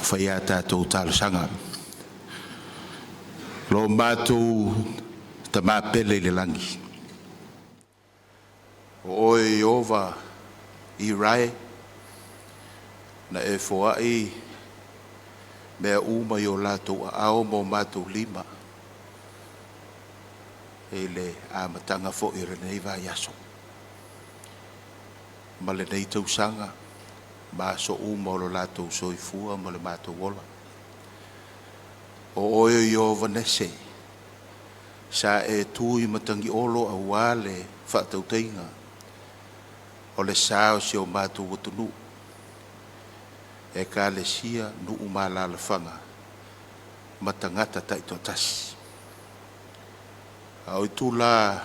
Faia a tatou talosaga. Lo matou Tama pele i le lagi, o Oe Ieova Irae na e foai mea uma i o latou aao ma o matou lima i le amataga foi o lenei vaiaso ma lenei tausaga ma aso uma o lo latou soifua ma le matou ola. O Oe o Ieova Nese, sa e tu i matagiolo aua le faatautaiga o le sa o si o matou atunuu, Ekalesia, nuu ma alaalafaga ma tagata taitoatasi. A o itula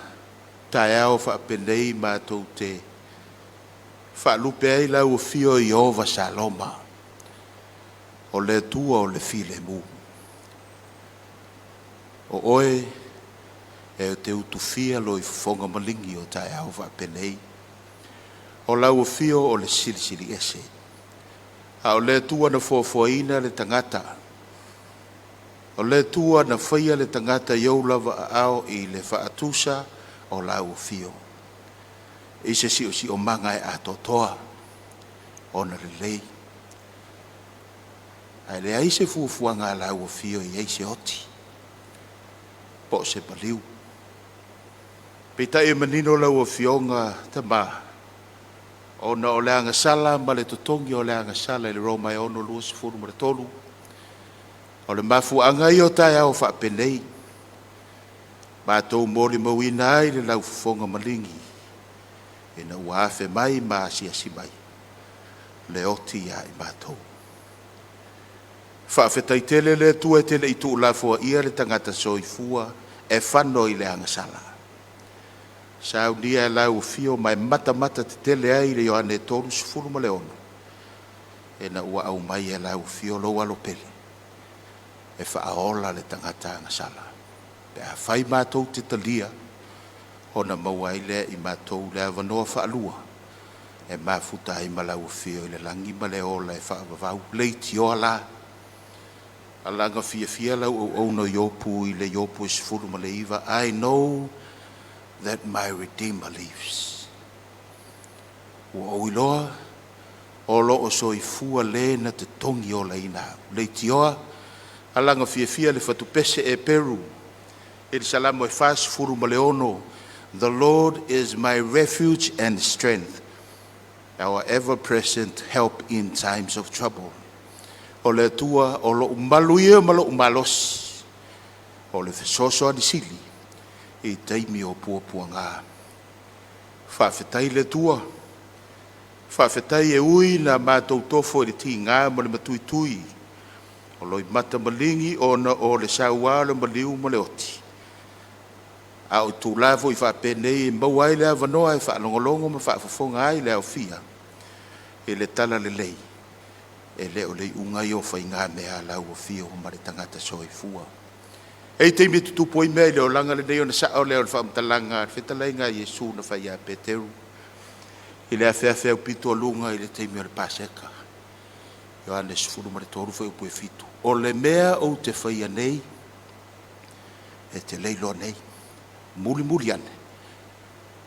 taeao faapenei matou te faalupe ai lau afio o Ieova Saloma, o le Atua o le filemu. O Oe e te utufia lou fofoga maligi o taeao faapenei, o lau afio o le Silisili Ese, a o le Atua na foafoaina le tagata, o le Atua na faia le tagata i ou lava aao i le faatusa o lau afio, i se siosiomaga e atoatoa ona lelei, ae leai se fuafuaga a lau afio e i ai se oti po o se maliu. Peitai e manino lau Afioga Tama, ona o le agasala ma le totogi o le agasala i le Roma e 6:23, o le mafuaaga ia o taeao faapenei, matou molimauina ai le laufofoga maligi ina ua afe mai ma asiasi mai le oti ia i matou. Faafetai tele le Atua e te le i tuulafoaia le tagata soifua e fano i le agasala. Saunia e lau afio ma e matamata tetele ai i le Ioane 36, ina ua aumai e lau afio lou alo pele e faaola le tagata agasala. Pe afai matou te talia, ona maua ai lea e i matou le avanoa faalua e mafuta ai ma lau afio i le lagi ma le ola e faavavau, leitioa la alaga fiafia lau auauna o Iopu i le Iopu 19, "I know that my Redeemer lives." Ua ou iloa o lo o soifua le na te togi olaina au. Leitioa alaga fiafia le fatupese Eperu i le Salamo e 46, "The Lord is my refuge and strength, our ever present help in times of trouble." O le Atua o lou malu ia ma lou malosi, o le fesoasoani sili i taimi o puapuaga. Faafetai le Atua, faafetai e ui ina matou tofo i le tiga ma le matuitui o loimata maligi ona o le saua o le maliu ma le oti, a o itula foi faapenei e maua ai le avanoa e faalogologo ma faafofoga ai le aofia i le talalelei, e le o le iuga ia o faigamea a lau afio ma le tagata soifua. E i ai taimi e tutupu ai mea i le olaga lenei ona sao lea o le faamatalaga a le fetalaiga a Iesu na fai ia Peteru i le afeafe aupito aluga i le taimi o le Paseka, Ioane 13 fuaiupu e 7, o le mea ou te faia nei, e te le iloa nei, mulimuli ane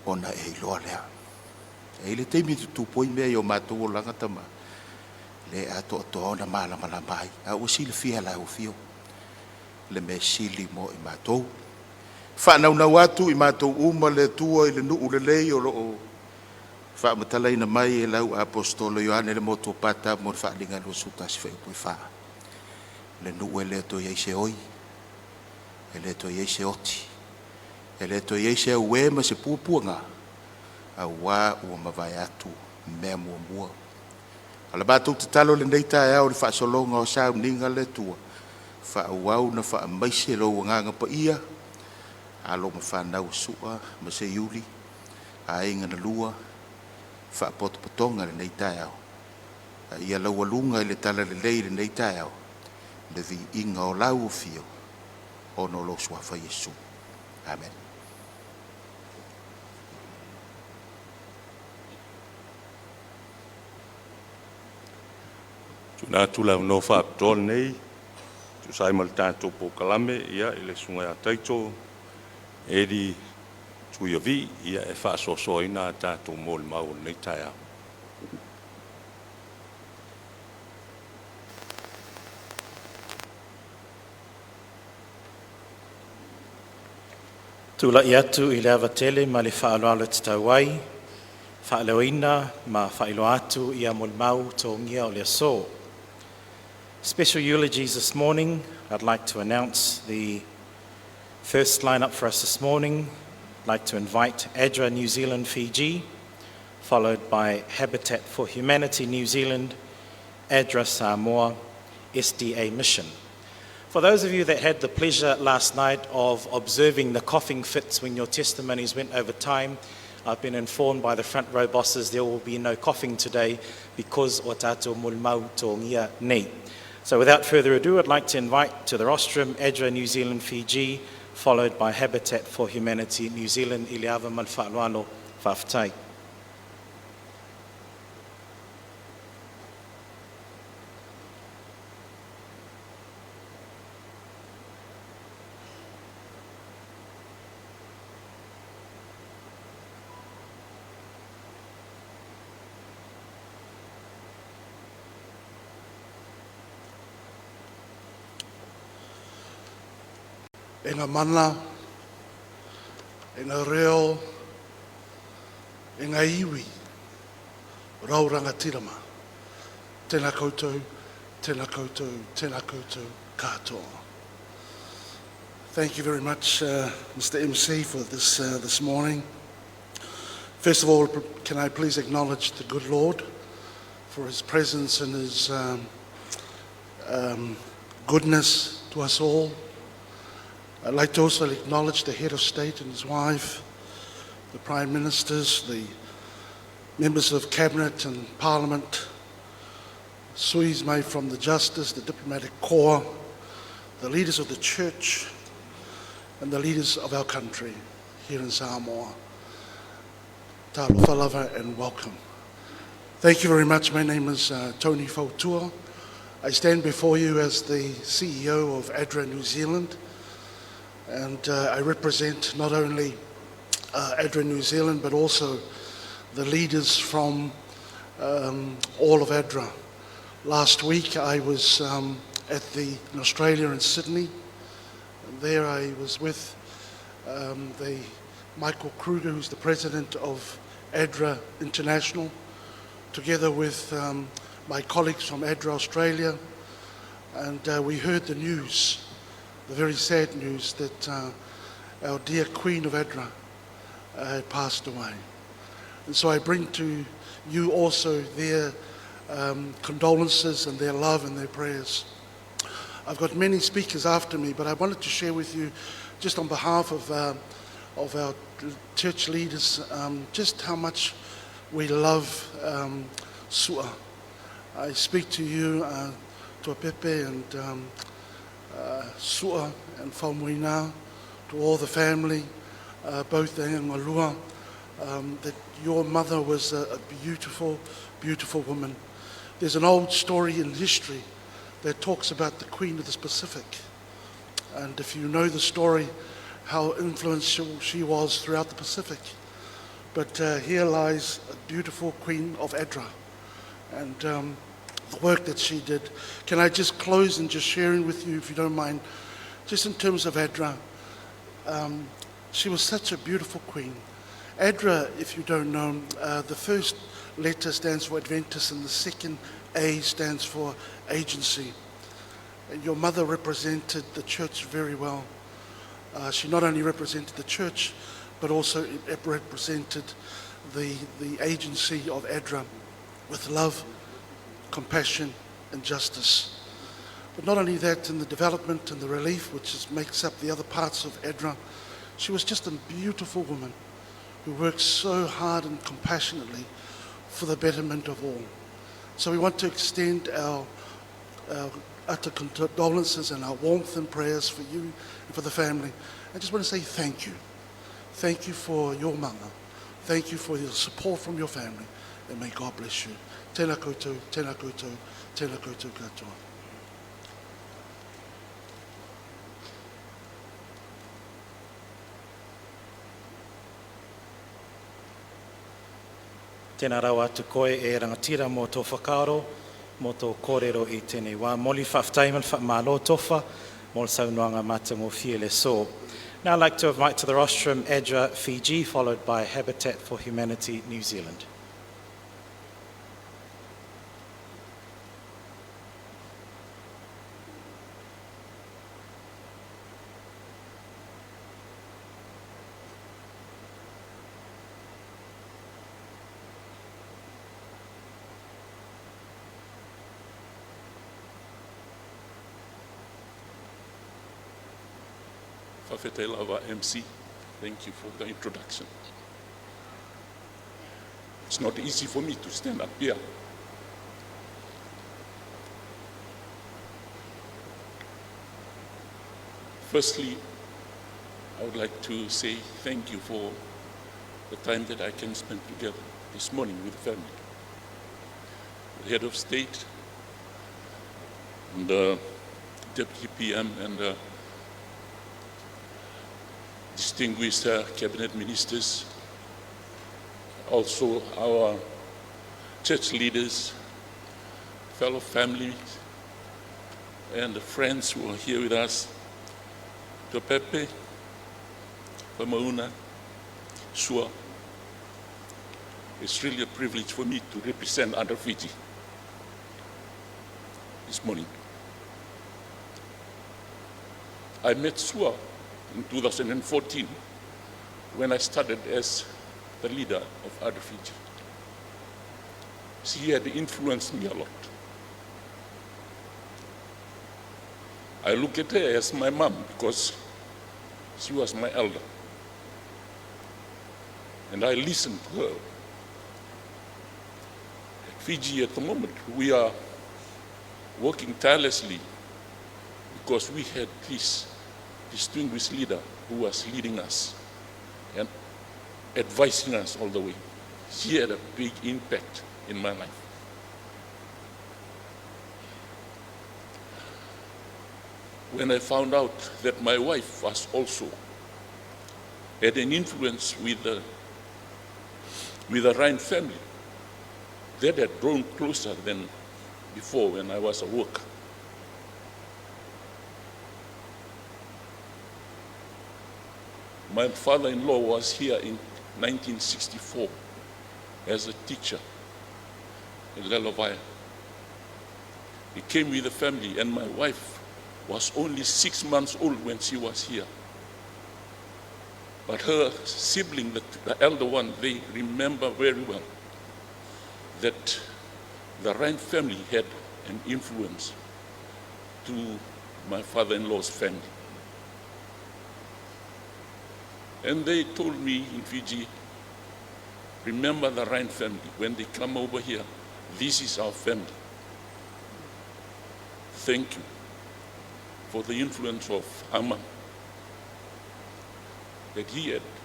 ona e iloa lea. E i ai le taimi e tutupu ai mea i o matou olaga tama, le atoatoa ona malamalama ai, a ua silafia e lau afio le mea sili mo i matou. Faanaunau atu i matou uma le Atua i le nuu lelei o lo o faamatalaina mai e lau Aposetolo Ioane le motu o Patamo i le Faaaliga 21 fuaiupu e 4. Le nuu e le toe i ai se oi, e le toe i ai se oti, e le toe i ai se auē ma se puapuaga, auā ua mavae atu mea muamua. O le matou tatalo i lenei taeao i le faasologa o sauniga a le Atua, faaauau ona faamaise lou Agaga Paia, alo ma fanau a Sua ma Seiuli, aiga na lua, faapotopotoga i lenei taeao, a ia laualuga i le talalelei i lenei taeao le viiga o lau afio ona o lou suafa Iesu. Amen. Tuuina atu le avanoa faapitoa lenei e tusa ai ma le tatou polokalame i le Susuga ia Taito Eddie Tuiavii e faasoasoaina a tatou molimau i lenei taeao. Tulai atu i le ava tele ma le faaaloalo e tatau ai, e faaleoina ma faailoa atu ia molimau togia o le aso. Special eulogies this morning. I'd like to announce the first lineup for us this morning. I'd like to invite ADRA New Zealand Fiji, followed by Habitat for Humanity New Zealand, ADRA Samoa, SDA Mission. For those of you that had the pleasure last night of observing the coughing fits when your testimonies went over time, I've been informed by the front row bosses there will be no coughing today because o tatou molimau togia nei. So without further ado, I'd like to invite to the rostrum ADRA New Zealand Fiji, followed by Habitat for Humanity New Zealand, i le ava ma le faaaloalo, faafetai. E ngā mana, e ngā reo, e ngā iwi, rau rangatira mā. Tēnā koutou, tēnā koutou, tēnā koutou katoa. Thank you very much, Mr. MC, for this morning. First of all, can I please acknowledge the good Lord for his presence and his goodness to us all. I'd like to also acknowledge the head of state and his wife, the prime ministers, the members of cabinet and parliament, suis made from the justice, the diplomatic corps, the leaders of the church, and the leaders of our country here in Samoa. Talofa lava and welcome. Thank you very much. My name is Tony Fautua. I stand before you as the CEO of ADRA New Zealand, and I represent not only ADRA New Zealand, but also the leaders from all of ADRA. Last week I was in Australia in Sydney. And there I was with the Michael Kruger, who's the president of ADRA International, together with my colleagues from ADRA Australia. And we heard the news, the very sad news, that our dear Queen of ADRA had passed away. And so I bring to you also their condolences and their love and their prayers. I've got many speakers after me, but I wanted to share with you, just on behalf of our church leaders, just how much we love Sua. I speak to you, Tuapepe and Sua and Faumuina, to all the family, both the Ngalua, that your mother was a beautiful, beautiful woman. There's an old story in history that talks about the Queen of the Pacific. And if you know the story, how influential she was throughout the Pacific. But here lies a beautiful Queen of ADRA and the work that she did. Can I just close and just sharing with you, if you don't mind, just in terms of ADRA, she was such a beautiful queen. ADRA, if you don't know, the first letter stands for Adventist and the second A stands for agency. And your mother represented the church very well. She not only represented the church, but also it represented the agency of ADRA with love, compassion, and justice. But not only that, in the development and the relief, which makes up the other parts of ADRA, she was just a beautiful woman who worked so hard and compassionately for the betterment of all. So we want to extend our utter condolences and our warmth and prayers for you and for the family. I just want to say thank you. Thank you for your mother. Thank you for your support from your family. And may God bless you. Tēnā koutou, tēnā koutou, tēnā koutou katoa. Tēnā rawa atu koe e rangatira mō tō whakaaro, mō tō kōrero i tēnei wā. Moli faafetai ma le faamalo Tofa, mō le saunoaga matagofie i le aso. Now I'd like to invite to the rostrum ADRA Fiji, followed by Habitat for Humanity New Zealand. Faafetai lava MC. Thank you for the introduction. It's not easy for me to stand up here. Firstly, I would like to say thank you for the time that I can spend together this morning with the family. The head of state, and the deputy PM, and the distinguished cabinet ministers, also our church leaders, fellow families, and the friends who are here with us. Tuapepe, Faumuina, Sua. It's really a privilege for me to represent ADRA Fiji this morning. I met Sua in 2014 when I started as the leader of ADRA Fiji. She had influenced me a lot. I look at her as my mom because she was my elder. And I listened to her. At Fiji at the moment, we are working tirelessly because we had this distinguished leader who was leading us and advising us all the way. She had a big impact in my life. When I found out that my wife was also had an influence with the Ryan family, that had grown closer than before when I was a worker. My father-in-law was here in 1964 as a teacher in Lalovaea. He came with the family, and my wife was only 6 months old when she was here. But her sibling, the elder one, they remember very well that the Ryan family had an influence to my father-in-law's family. And they told me in Fiji, remember the Ryan family. When they come over here, this is our family. Thank you for the influence of Amma. That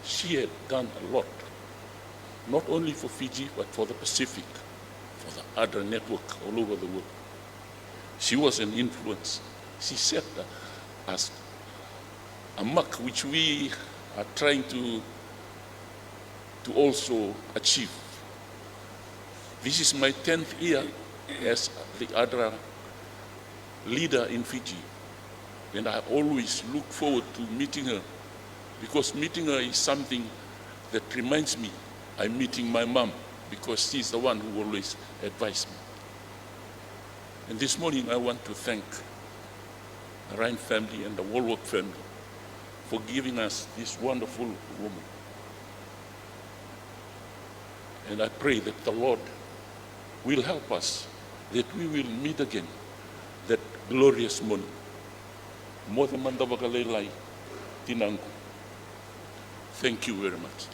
she had done a lot, not only for Fiji, but for the Pacific, for the ADRA network all over the world. She was an influence. She set us a mark which we are trying to also achieve. This is my 10th year as the ADRA leader in Fiji, and I always look forward to meeting her, because meeting her is something that reminds me I'm meeting my mom, because she's the one who always advised me. And this morning I want to thank the Ryan family and the Wallwork family for giving us this wonderful woman. And I pray that the Lord will help us, that we will meet again that glorious morning. Thank you very much.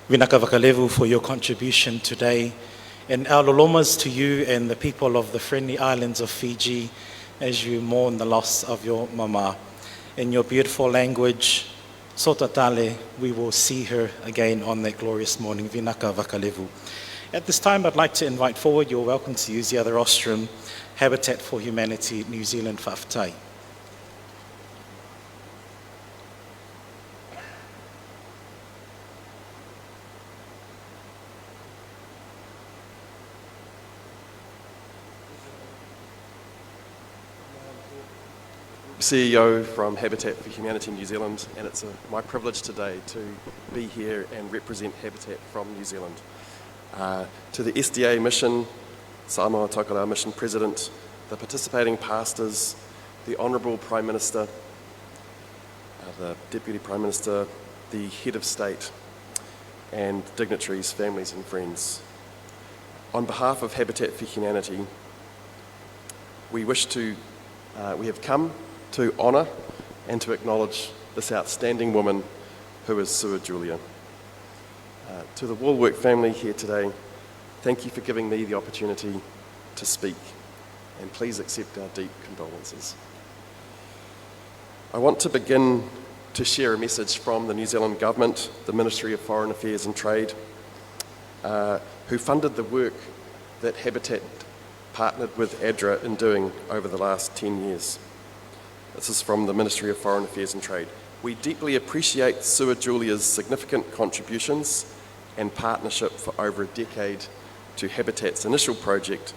Vinaka Vakalevu, for your contribution today. And our lolomas to you and the people of the friendly islands of Fiji as you mourn the loss of your mama. In your beautiful language, Sotatale, we will see her again on that glorious morning. Vinaka Vakalevu. At this time, I'd like to invite forward, you're welcome to use the other rostrum, Habitat for Humanity New Zealand Fa'afetai. CEO from Habitat for Humanity New Zealand, and it's my privilege today to be here and represent Habitat from New Zealand. To the SDA Mission, Samoa Tokelau Mission President, the participating pastors, the Honourable Prime Minister, the Deputy Prime Minister, the Head of State, and dignitaries, families and friends. On behalf of Habitat for Humanity, we have come to honour and to acknowledge this outstanding woman who is Su'a Julia. To the Wallwork family here today, thank you for giving me the opportunity to speak, and please accept our deep condolences. I want to begin to share a message from the New Zealand Government, the Ministry of Foreign Affairs and Trade, who funded the work that Habitat partnered with ADRA in doing over the last 10 years. This is from the Ministry of Foreign Affairs and Trade. We deeply appreciate Su'a Julia's significant contributions and partnership for over a decade to Habitat's initial project,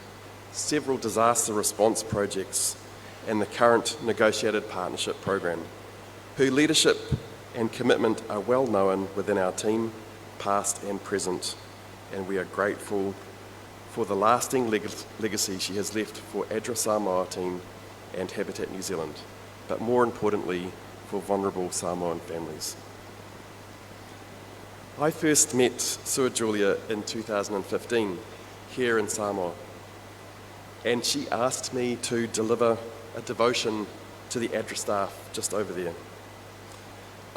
several disaster response projects, and the current negotiated partnership program. Her leadership and commitment are well known within our team, past and present, and we are grateful for the lasting legacy she has left for ADRA Samoa team and Habitat New Zealand, but more importantly, for vulnerable Samoan families. I first met Su'a Julia in 2015 here in Samoa, and she asked me to deliver a devotion to the ADRA staff just over there.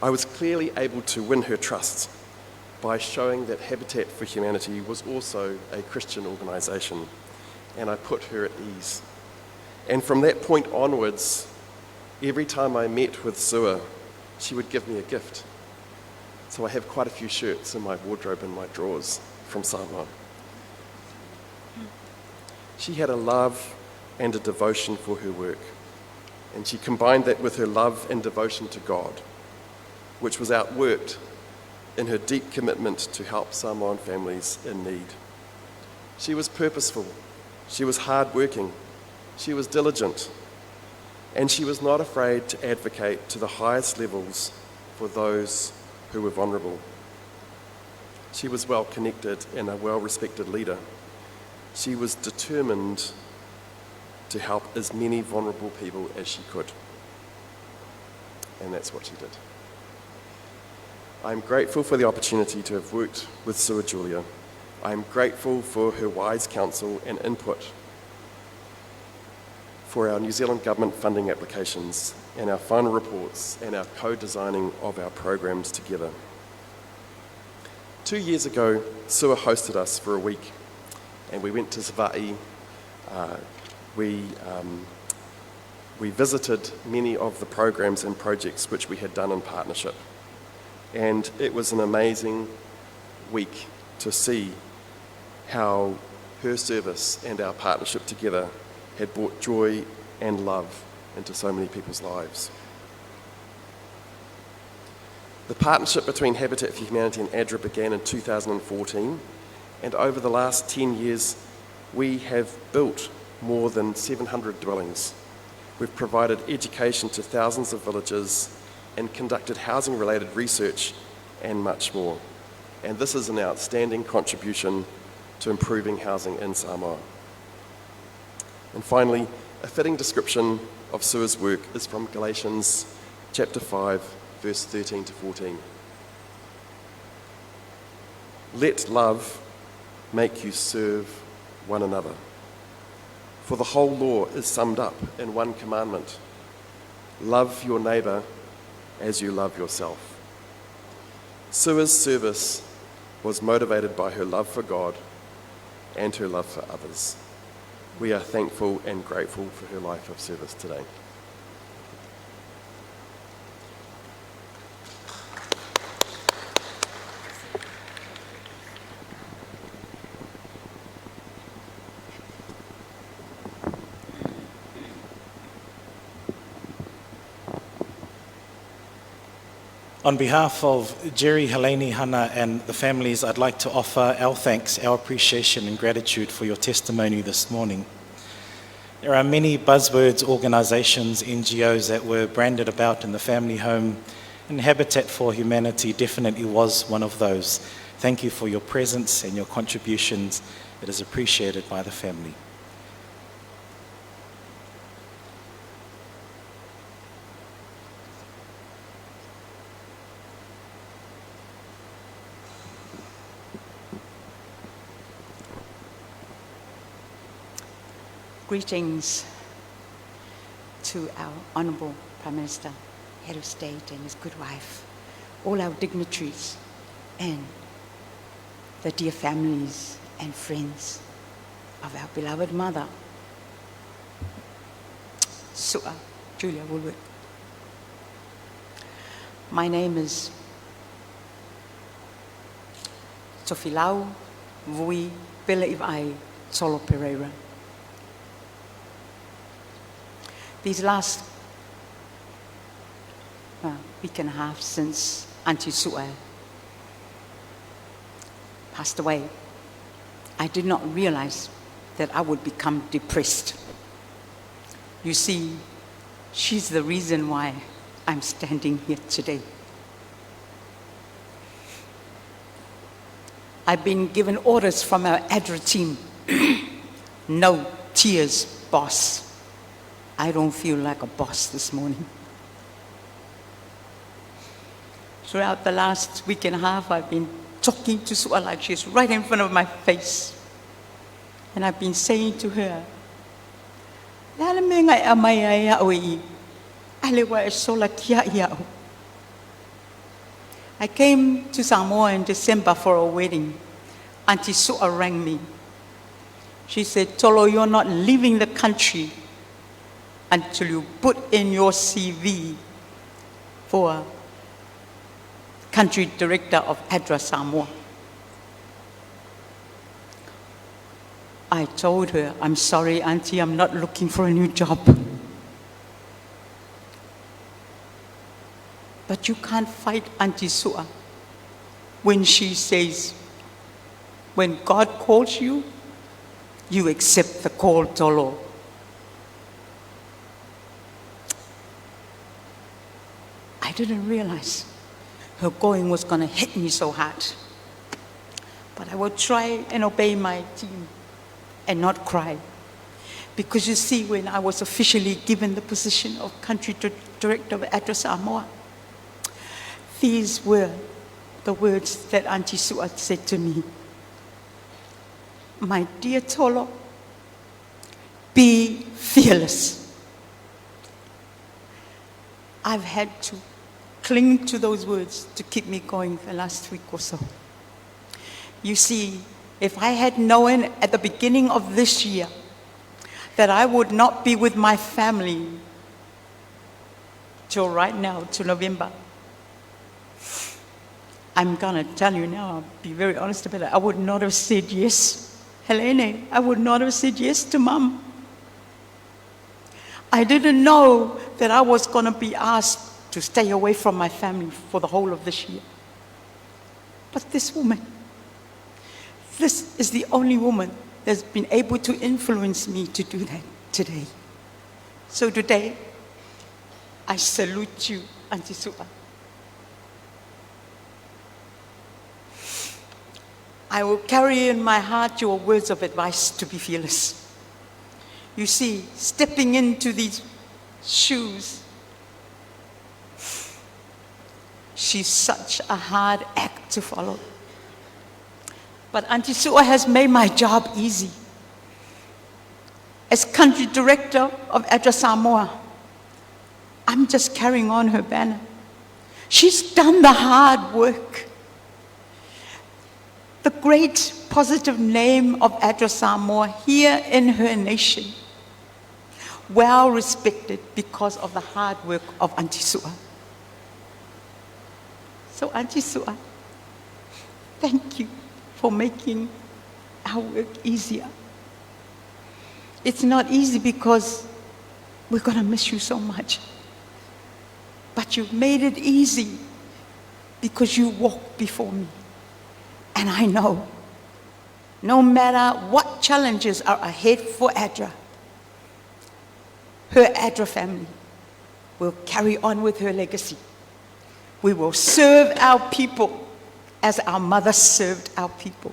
I was clearly able to win her trust by showing that Habitat for Humanity was also a Christian organisation, and I put her at ease. And from that point onwards, every time I met with Su'a, she would give me a gift. So I have quite a few shirts in my wardrobe and my drawers from Samoa. She had a love and a devotion for her work, and she combined that with her love and devotion to God, which was outworked in her deep commitment to help Samoan families in need. She was purposeful, she was hardworking, she was diligent, and she was not afraid to advocate to the highest levels for those who were vulnerable. She was well connected and a well-respected leader. She was determined to help as many vulnerable people as she could. And that's what she did. I'm grateful for the opportunity to have worked with Su'a Julia. I'm grateful for her wise counsel and input for our New Zealand government funding applications and our final reports and our co-designing of our programs together. 2 years ago, Su'a hosted us for a week, and we went to Savaii. We visited many of the programs and projects which we had done in partnership. And it was an amazing week to see how her service and our partnership together had brought joy and love into so many people's lives. The partnership between Habitat for Humanity and ADRA began in 2014, and over the last 10 years, we have built more than 700 dwellings. We've provided education to thousands of villagers and conducted housing-related research and much more. And this is an outstanding contribution to improving housing in Samoa. And finally, a fitting description of Su'a's work is from Galatians chapter 5, verse 13 to 14. Let love make you serve one another. For the whole law is summed up in one commandment. Love your neighbour as you love yourself. Su'a's service was motivated by her love for God and her love for others. We are thankful and grateful for her life of service today. On behalf of Jerry, Helene, Hannah, and the families, I'd like to offer our thanks, our appreciation, and gratitude for your testimony this morning. There are many buzzwords, organisations, NGOs that were branded about in the family home, and Habitat for Humanity definitely was one of those. Thank you for your presence and your contributions. It is appreciated by the family. Greetings to our Honourable Prime Minister, Head of State and his good wife, all our dignitaries and the dear families and friends of our beloved mother, Su'a Julia Wallwork. My name is Tofilau Vui Peleivai Tolo Pereira. These last week and a half since Auntie Su'a passed away, I did not realize that I would become depressed. You see, she's the reason why I'm standing here today. I've been given orders from our ADRA team. No tears, boss. I don't feel like a boss this morning. Throughout the last week and a half, I've been talking to Su'a like she's right in front of my face. And I've been saying to her, "Lala me ngai a mai ai au i, ale wa e sola kia i au." I came to Samoa in December for a wedding. Auntie Su'a rang me. She said, Tolo, you're not leaving the country until you put in your CV for country director of ADRA Samoa. I told her, I'm sorry, Auntie, I'm not looking for a new job. But you can't fight Auntie Su'a when she says, when God calls you, you accept the call, Tolo. I didn't realize her going was going to hit me so hard. But I will try and obey my team and not cry. Because you see, when I was officially given the position of country director of ADRA Samoa, these were the words that Auntie Su'a said to me. My dear Tolo, be fearless. I've had to cling to those words to keep me going the last week or so. You see, if I had known at the beginning of this year that I would not be with my family till right now, till November, I'm going to tell you now, I'll be very honest about it, I would not have said yes. Helene, I would not have said yes to Mum. I didn't know that I was going to be asked to stay away from my family for the whole of this year. But this woman, this is the only woman that's been able to influence me to do that today. So today, I salute you, Auntie Su'a. I will carry in my heart your words of advice to be fearless. You see, stepping into these shoes, she's such a hard act to follow. But Auntie Su'a has made my job easy. As country director of ADRA Samoa, I'm just carrying on her banner. She's done the hard work. great positive name of ADRA Samoa here in her nation. Well respected because of the hard work of Auntie Su'a. So Auntie Su'a, thank you for making our work easier. It's not easy because we're going to miss you so much. But you've made it easy because you walk before me. And I know, no matter what challenges are ahead for ADRA, her ADRA family will carry on with her legacy. We will serve our people as our mother served our people.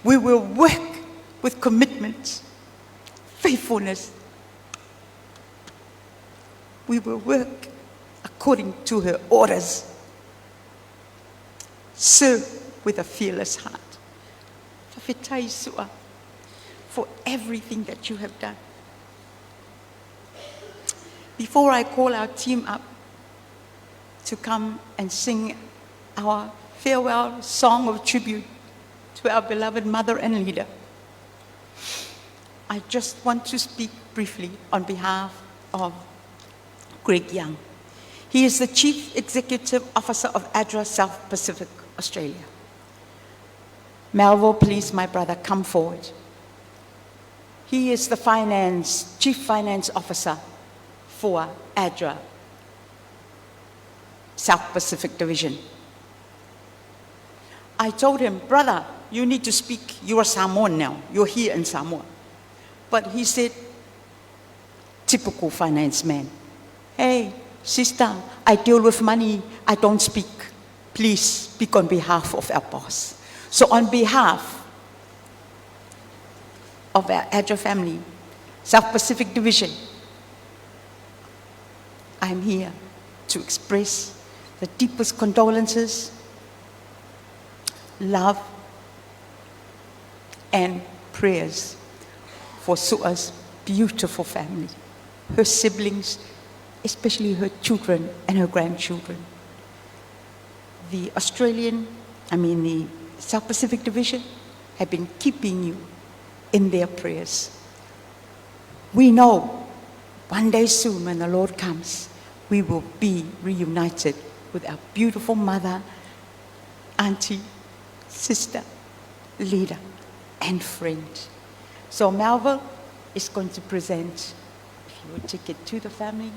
We will work with commitment, faithfulness. We will work according to her orders. Serve with a fearless heart. Fa'afetai Su'a for everything that you have done. Before I call our team up to come and sing our farewell song of tribute to our beloved mother and leader, I just want to speak briefly on behalf of Greg Young. He is the Chief Executive Officer of ADRA South Pacific, Australia. Melvo, please, my brother, come forward. He is the Chief Finance Officer for ADRA South Pacific Division. I told him, brother, you need to speak. You are Samoan now. You're here in Samoa. But he said, typical finance man, hey, sister, I deal with money. I don't speak. Please speak on behalf of our boss. So on behalf of our ADRA family, South Pacific Division, I'm here to express the deepest condolences, love, and prayers for Su'a's beautiful family, her siblings, especially her children and her grandchildren. The the South Pacific Division have been keeping you in their prayers. We know one day soon when the Lord comes, we will be reunited with our beautiful mother, auntie, sister, leader, and friend. So Melville is going to present, if you would take it to the family,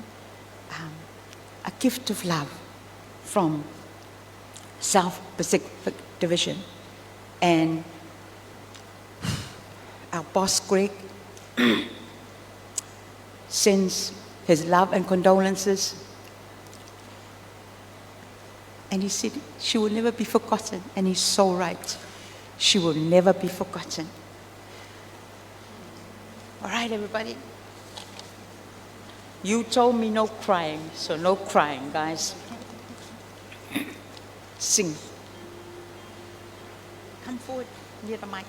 a gift of love from South Pacific Division. And our boss, Greg, sends his love and condolences. And he said, she will never be forgotten. And he's so right. She will never be forgotten. All right, everybody. You told me no crying, so no crying, guys. Sing. Come forward near the mic.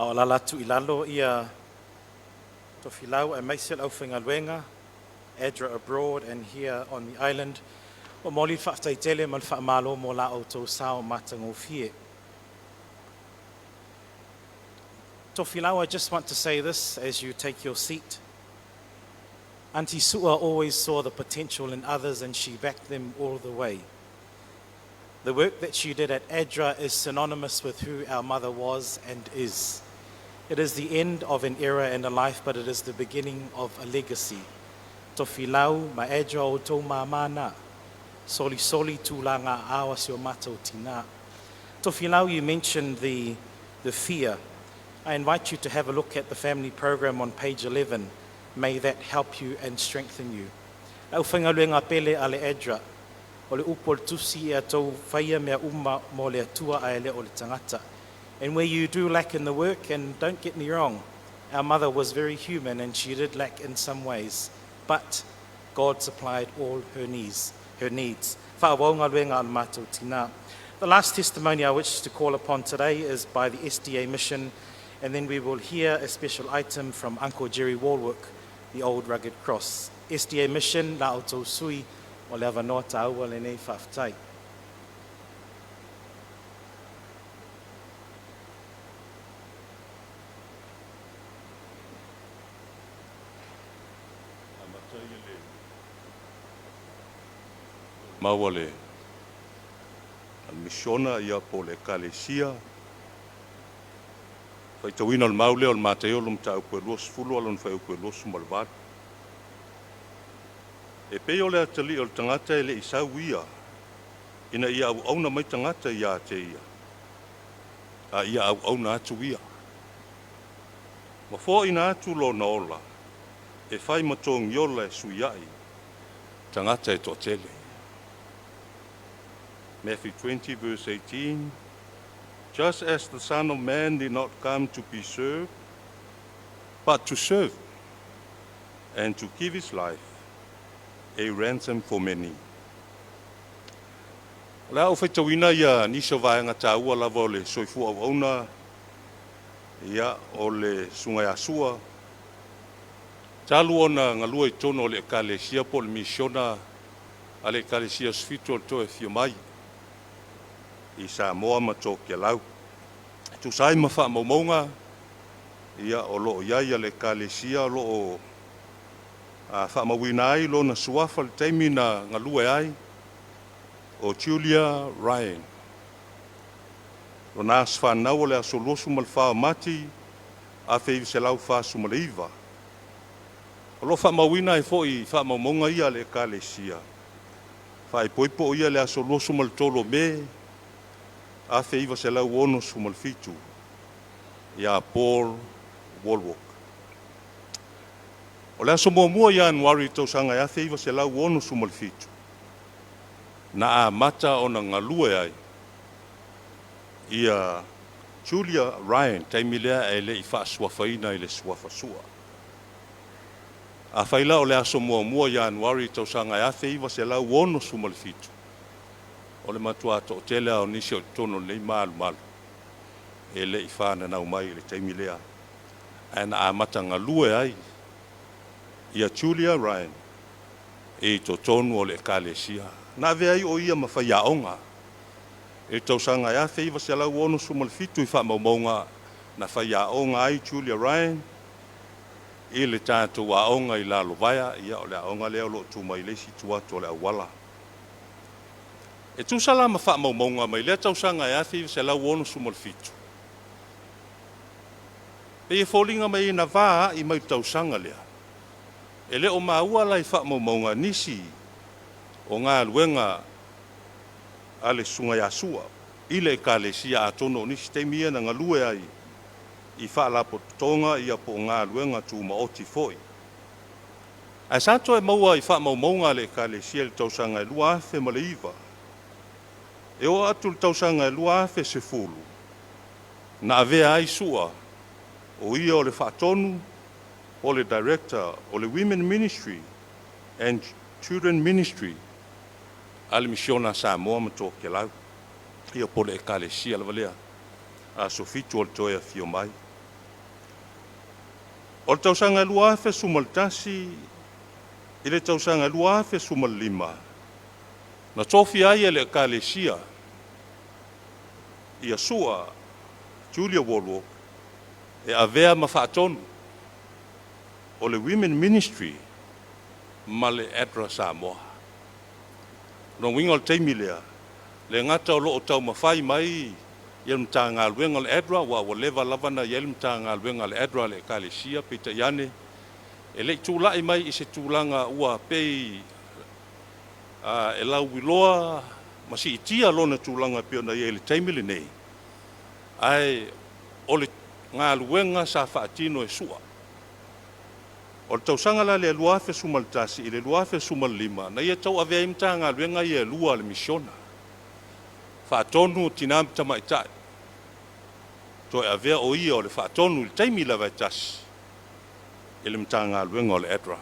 A o alaala atu i lalo ia Tofilau aemaise le aufaigaluega, ADRA abroad and here on the island. Ua momoli le faafetai tele ma le faamalo mo la outou sao matagofie. Tofilau, I just want to say this as you take your seat. Auntie Sua always saw the potential in others and she backed them all the way. The work that she did at ADRA is synonymous with who our mother was and is. It is the end of an era and a life, but it is the beginning of a legacy. Tofilau ma ADRA o outou māmā na. Solisoli tulaga aao a si o matou tina. Tofilau, you mentioned the fear. I invite you to have a look at the family program on page 11. May that help you and strengthen you. Le aufaigaluega pele a le ADRA, o le upu o le tusi ia outou faia mea uma mo le Atua ae le o le tagata. And where you do lack in the work, and don't get me wrong, our mother was very human and she did lack in some ways, but God supplied all her needs. Her needs. Faaauau galuega a le matou tina. The last testimony I wish to call upon today is by the SDA mission, and then we will hear a special item from Uncle Jerry Walwork, the Old Rugged Cross. SDA mission, la outou sui, o le avanoa taua lenei faafetai. Maua le misiona ia po le ekalesia. Faitauina o le mau lea o le Mataio le mataupu e 20 a lona fuaiupu e 28. E pei o le atalii o le tagata e le i sau ia, ina ia auauna mai tagata ia te ia, a ia auauna atu ia. Ma foaina atu lona ola, e fai ma togiola e sui ai, tagata e toatele. Matthew 20, verse 18. Just as the Son of Man did not come to be served, but to serve, and to give his life a ransom for many. O le a ou faitauina ia nisi o vaega taua lava o le soifua auauna ia o le susuga ia Sua. Talu ona galue i totonu o le ekalesia po o le misiona a le ekalesia Aso Fitu o le Toe Afio Mai i Samoa ma Tokelau. E tusa ai ma faamaumauga ia o lo o i ai a le ekalesia o lo o faamauina ai lona suafa le taimi na galue ai o Julia Ryan. Lona aso fanau o le aso 24 o Mati 1949. O lo o faamauina ai foi i faamaumauga ia a le ekalesia. Faaipoipo ia le aso 23 o Me 1967 ia Paul Walwork. O le aso muamua Ianuari tausaga e 1967, na amata ona galue ai ia Julia Ryan taimi lea e le i faasuafaina i le suafa Sua. Afai la o le aso muamua Ianuari tausaga e 1967, o le matua toatele a o nisi o totonu o lenei malumalu e le i whananau mai i le taimi lea. Ae na amata galue ai ia Julia Ryan i totonu o le ekalesia. Na avea ai o ia ma faiaoga. I tausaga e 1967 i faamaumauga na faiaoga ai Julia Ryan i le tatou aoga i Lalovaea, ia o le aoga lea o lo o tu mai le isi itu atu o le auala. E tusa la ma faamaumauga mai lea tausaga e 1967, pei e foliga mai na va ai mai le tausaga lea. E le o maua la i faamaumauga nisi o galuega a le susuga ia Sua i le ekalesia atonu o nisi taimi ia na galue ai i faalapotopotoga ia po o galuega tumaoti foi. Ae sa toe maua i faamaumauga a le ekalesia i le tausaga e 2009, e oo atu le tausaga e 2010, na avea ai Sua o ia o le faatonu o le director o le Women Ministry and Children Ministry a le misiona Samoa ma Tokelau. Ia po le ekalesia lava lea. Aso Fitu o le Toe Afio Mai. O le tausaga 2011 i le tausaga 2015, na tofia ai e le Ekalesia ia Su'a Julia Wallwork e avea ma faatonu o le Women Ministry ma le ADRA Samoa. Lona uiga o le taimi lea, le gata o lo o taumafai mai ia le Matagaluega o le ADRA, aua ua leva lava ona i ai le Matagaluega a le ADRA a le Ekalesia, peitai ane e le i tulai mai i se tulaga ua pei e lauiloa ma siitia lona tulaga pei ona i ai i le taimi lenei, ae o le galuega sa faatino e Su'a. O le tausaga la lea 2011 i le 2015, na ia tauavea ai Matagaluega ia e lua a le misiona, faatonu o Tina ma Tamaitai, toe avea o ia o le faatonu i le taimi lava e tasi i le Matagaluega o le ADRA,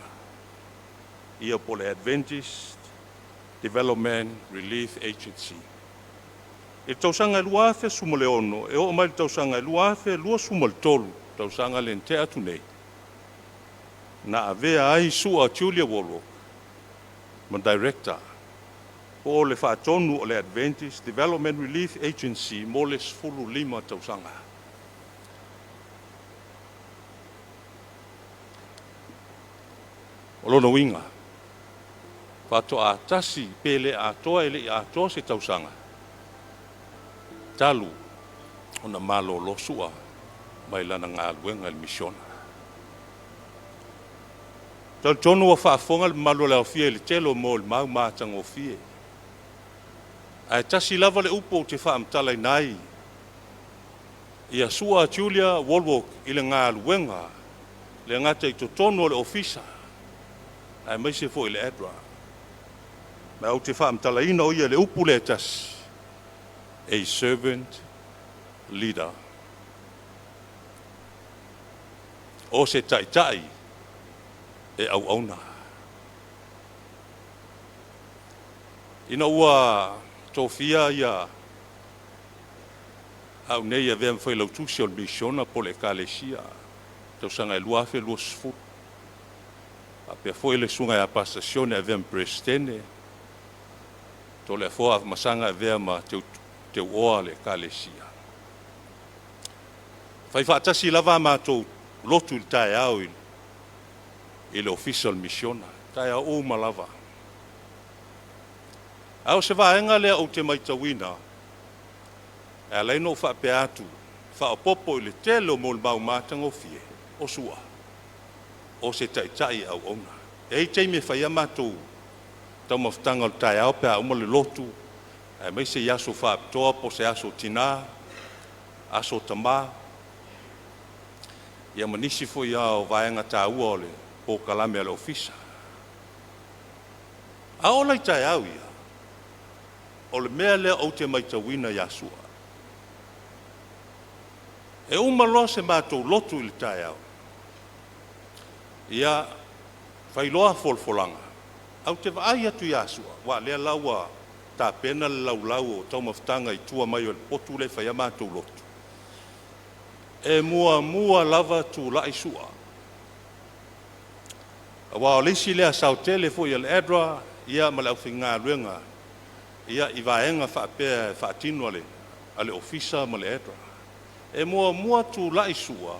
ia po o le Adventist Development Relief Agency. I le tausaga 2016 e oo mai le tausaga 2023, tausaga lea na tea atu nei, na avea ai Su'a Julia Wallwork ma Director po o le faatonu o le Adventist Development Relief Agency mo le 15 tausaga. O lona uiga, faatoa tasi pe le atoa e le i atoa se tausaga talu ona malolo Su'a mai lana galuega i le misiona. Talitonu ua faafofoga le mamalu o le aofia i le tele o molimau matagofie. Ae tasi lava le upu ou te faamatalaina ai ia Su'a Julia Wallwork i le galuega le gata i totonu o le ofisa aemaise foi le ADRA. Ma ou te faamatalaina o ia le upu lea e tasi, a servant leader. O se taitai e auauna. Ina ua tofia ia au nei e avea ma failautusi o le misiona po o le Ekalesia, tausaga e 2020, faapea foi le susuga ia Pastor Sione e avea ma Peresetene, Toleafoa Afamasaga e avea ma teuoa le Ekalesia. Fai faatasi lava a matou lotu i le taeao i le ofisa o le misiona, taeao uma lava. A o se vaega lea ou te matauina, e ala ai ona ou faapea atu, faaopoopo i le tele o molimau matagofie, o Su'a, o se taitai auauna. E i ai taimi e fai ai matou taumafataga o le taeao pe a uma le lotu, aemaise i aso faapitoa po o se aso tinā, aso tamā, ia ma nisi foi o vaega taua o le polokalame a le ofisa. A oo la i taeao ia, o le mea lea ou te matauina ia Su'a, e uma loa se matou lotu i le taeao, ia fai loa folafolaga, ae ou te vaai atu ia Su'a, aua o lea la ua tapena le laulau o taumafataga i tua mai o le potu lea e fai ai matou lotu, e muamua lava tulai Su'a. Aua o le isi lea sao tele foi a le ADRA ia ma le aufaigaluega ia i vaega faapea e faatino a le ofisa ma le ADRA. E muamua tulai Su'a,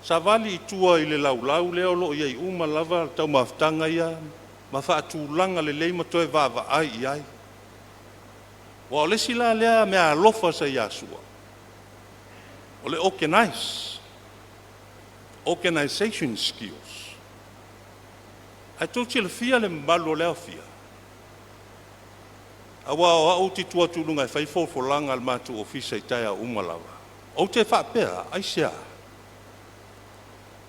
savali i tua i le laulau lea o lo o i ai uma lava le taumafataga ia ma faatulaga lelei ma toe vaavaai i ai. Aua o le isi la lea meaalofa sa ia Su'a, o le organization skills. Ae tou silafia le mamalu o le aofia, aua o au ou te tu atu i luga e fai folafolaga a le matou ofisa i taeao uma lava. Ou te faapea, aisea?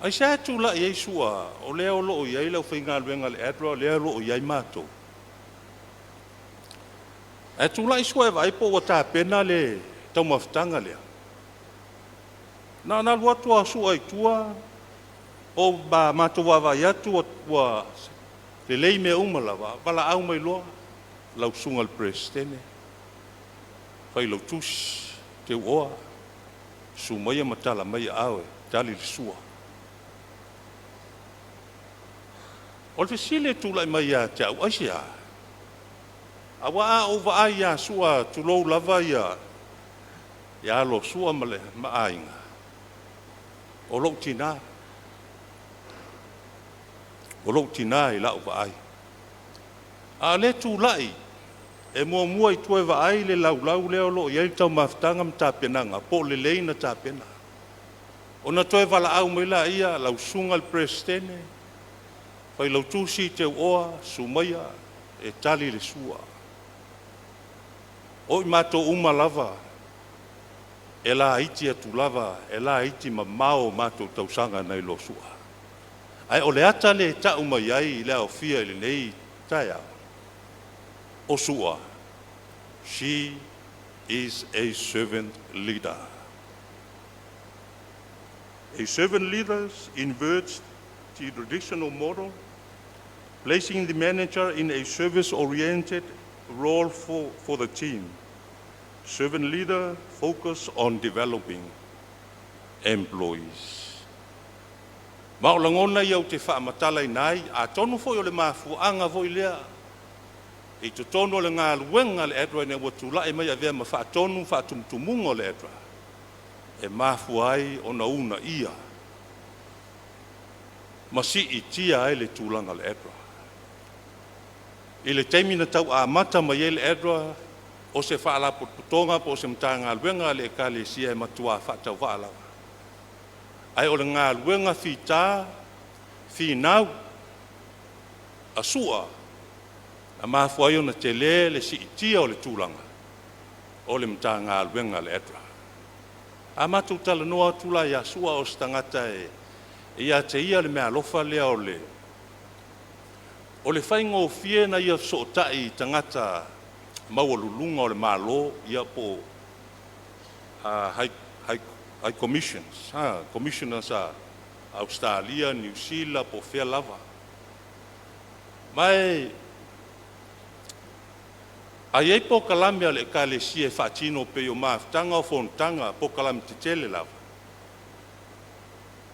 Aisea e tulai ai Su'a o lea o lo o i ai le aufaigaluega a le ADRA, o lea o lo o i ai matou. Ae tulai Su'a e vaai po o ua tapena le taumafataga lea. Na ona alu atu lava o Su'a i tua, o matou vaavaai atu ua lelei mea uma lava, valaau mai loa lau susuga i le Peresetene, failautusi, teuoa, susu maia ma tala mai aao e tali le sua. O le fesili e tulai mai ia te au, aisea? Aua a ou vaai ia Sua, tulou lava ia, ia alo Sua ma le ma aiga, o lou tinā. O lou tinā i lau vaai. A o lea tulai e muamua i tua e vaai le laulau lea o lo o i ai le taumafataga ma tapenaga, po o lelei na tapena. Ona toe valaau mai laia lau susuga i le Peresetene, Failautusi Teuoa Sumaia e tali le sua. O i matou uma lava e laiti atu lava, e laiti mamao o matou tausaga nai lo Sua. Ae o le ata lea e tau mai ai le aofia i lenei taeao, o Sua, she is a servant leader. A servant leader inverts the traditional model, placing the manager in a service-oriented role for the team. Servant leader focus on developing employees. Ma o lagona ia ou te faamatalaina ai, atonu foi o le mafuaaga foi lea i totonu o le galuega a le ADRA ina ua tulai mai avea ma faatonu faatumutumuga o le ADRA, e mafua ai ona uunaia ma siitia ai le tulaga o le ADRA. I le taimi na tau amata mai ai le ADRA, o se faalapotopotoga po o se Matagaluega a le Ekalesia e matuā faatauvaa lava. Ae o le galuega fita finau a Sua na mafua ai ona tele le siitia o le tulaga o le Matagaluega a le ADRA. A matou talanoa atu la ia Sua, o se tagata e ia te ia le meaalofa lea o le faigofie ona ia fesootai i tagata maualuluga o le Malo, ia po o High Commissions, Commissioners a Ausetalia, Niu Sila po o fea lava. Ma e a i ai polokalame a le Ekalesia e faatino pei o mafutaga o fonotaga, polokalame tetele lava,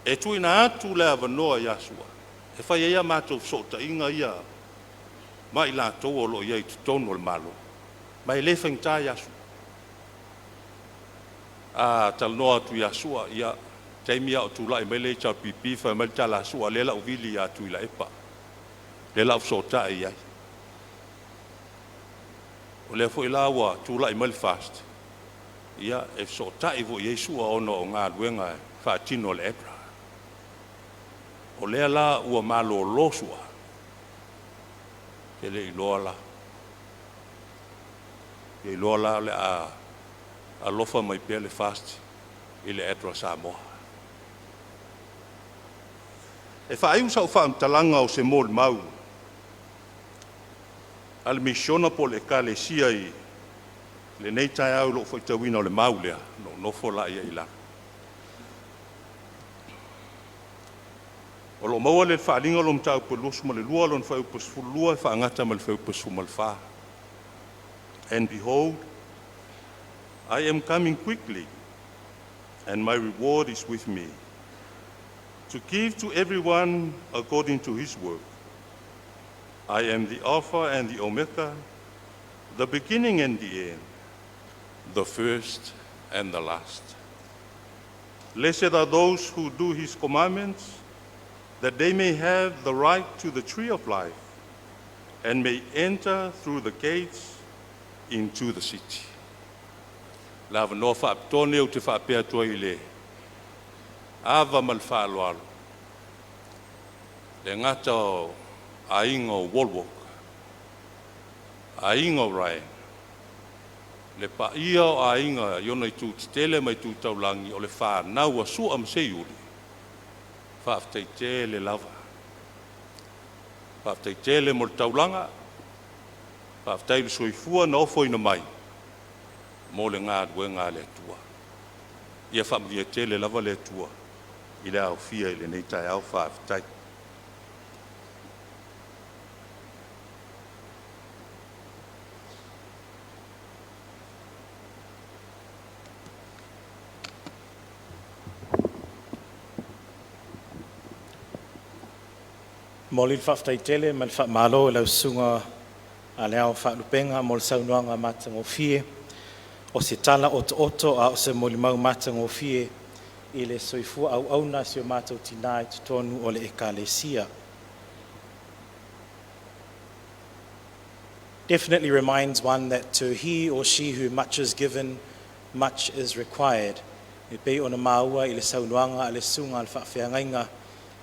e tuuina atu le avanoa ia Sua e fai ai a matou fesootaiga ia ma i latou o lo o i ai i totonu o le Malo, ma e le faigata ia Sua. A talanoa atu ia Sua, ia taimi a o tulai mai le HRPP, fai mai le tala a Sua, lea la u vili ia Tuilaepa, lea la u fesootai i ai. O lea foi la ua tulai mai le FAST, ia e fesootai foi i ai Sua ona o galuega e faatino a le ADRA. O lea la ua malolo Sua, e le iloa la, le iloa la o le a alofa mai pea le FAST i le ADRA Samoa. E faaiu sau faamatalaga o se molimau a le misiona po o le Ekalesia i lenei taeao i lou faitauina o le mau lea, na ou nofo laia i lalo. O lo o maua le Faaaliga o Mataupu 22, lona fuaiupu 12 e faagata ma le fuaiupu 14. And behold, I am coming quickly, and my reward is with me, to give to everyone according to his work. I am the Alpha and the Omega, the beginning and the end, the first and the last. Blessed are those who do his commandments, that they may have the right to the tree of life and may enter through the gates into the city. Le avanoa faapitoa lenei ou te faapea atu ai i le ava ma le faaaloalo, le gata o aiga o Wallwork, aiga o Ryan, le paia o aiga i ona itu tetele ma itu taulagi, o le fanau a Sua ma Seiuli, faafetai tele lava. Faafetai tele mo le taulaga, faafetai le soifua na ofoina mai mo le galuega a le Atua. Ia faamanuia tele lava le Atua i le aofia i lenei taeao. Faafetai. Momoli le faafetai tele ma le faamalo i lau susuga a le Ao Faalupega mo le saunoaga matagofie. O se tala otooto a o se molimau matagofie i le soifua auauna a si o matou tina i totonu o le Ekalesia. Definitely reminds one that to he or she who much is given, much is required. E pei ona maua i le saunoaga a le susuga a le faafeagaiga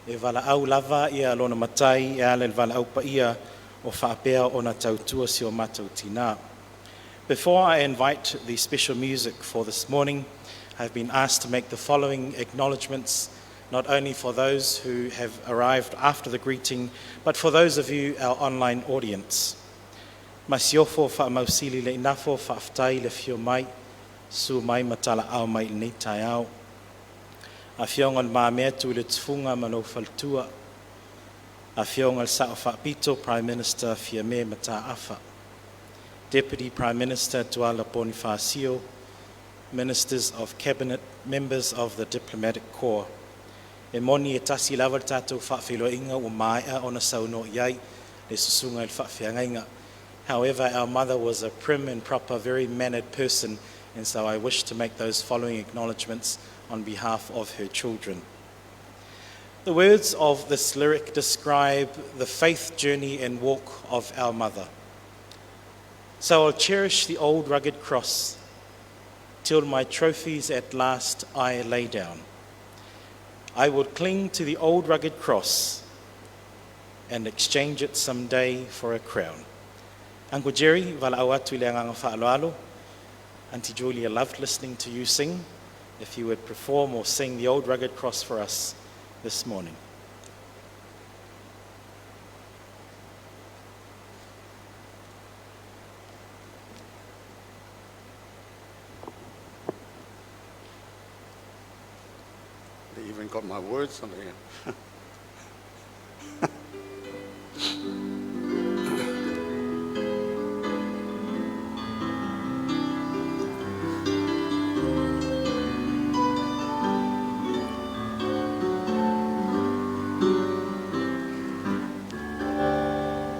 e valaau lava ia lona matai e ala i le valaau paia o faapea ona tautua si o matou tina. Before I invite the special music for this morning, I've been asked to make the following acknowledgements, not only for those who have arrived after the greeting, but for those of you, our online audience. Masiofo faamausili le inafo faafetai le afio mai, susu mai ma talaau mai i lenei taeao. Afioga Le Mamea Tuiletufuga ma lou faletua, Afioga le Sao Faapito, Prime Minister Fiame Mataafa, Deputy Prime Minister Tuala Ponifasio, Ministers of Cabinet, members of the Diplomatic Corps. E moni e tasi lava le tatou faafeiloaiga ua maea ona saunoa i ai le susuga i le faafeagaiga. However, our mother was a prim and proper, very mannered person, and so I wish to make those following acknowledgements on behalf of her children. The words of this lyric describe the faith journey and walk of our mother. So I'll cherish the old rugged cross till my trophies at last I lay down. I will cling to the old rugged cross and exchange it someday for a crown. Uncle Jerry, valaau atu i le agaga faaaloalo. Auntie Julia loved listening to you sing. If you would perform or sing the Old Rugged Cross for us this morning. They even got my words on here.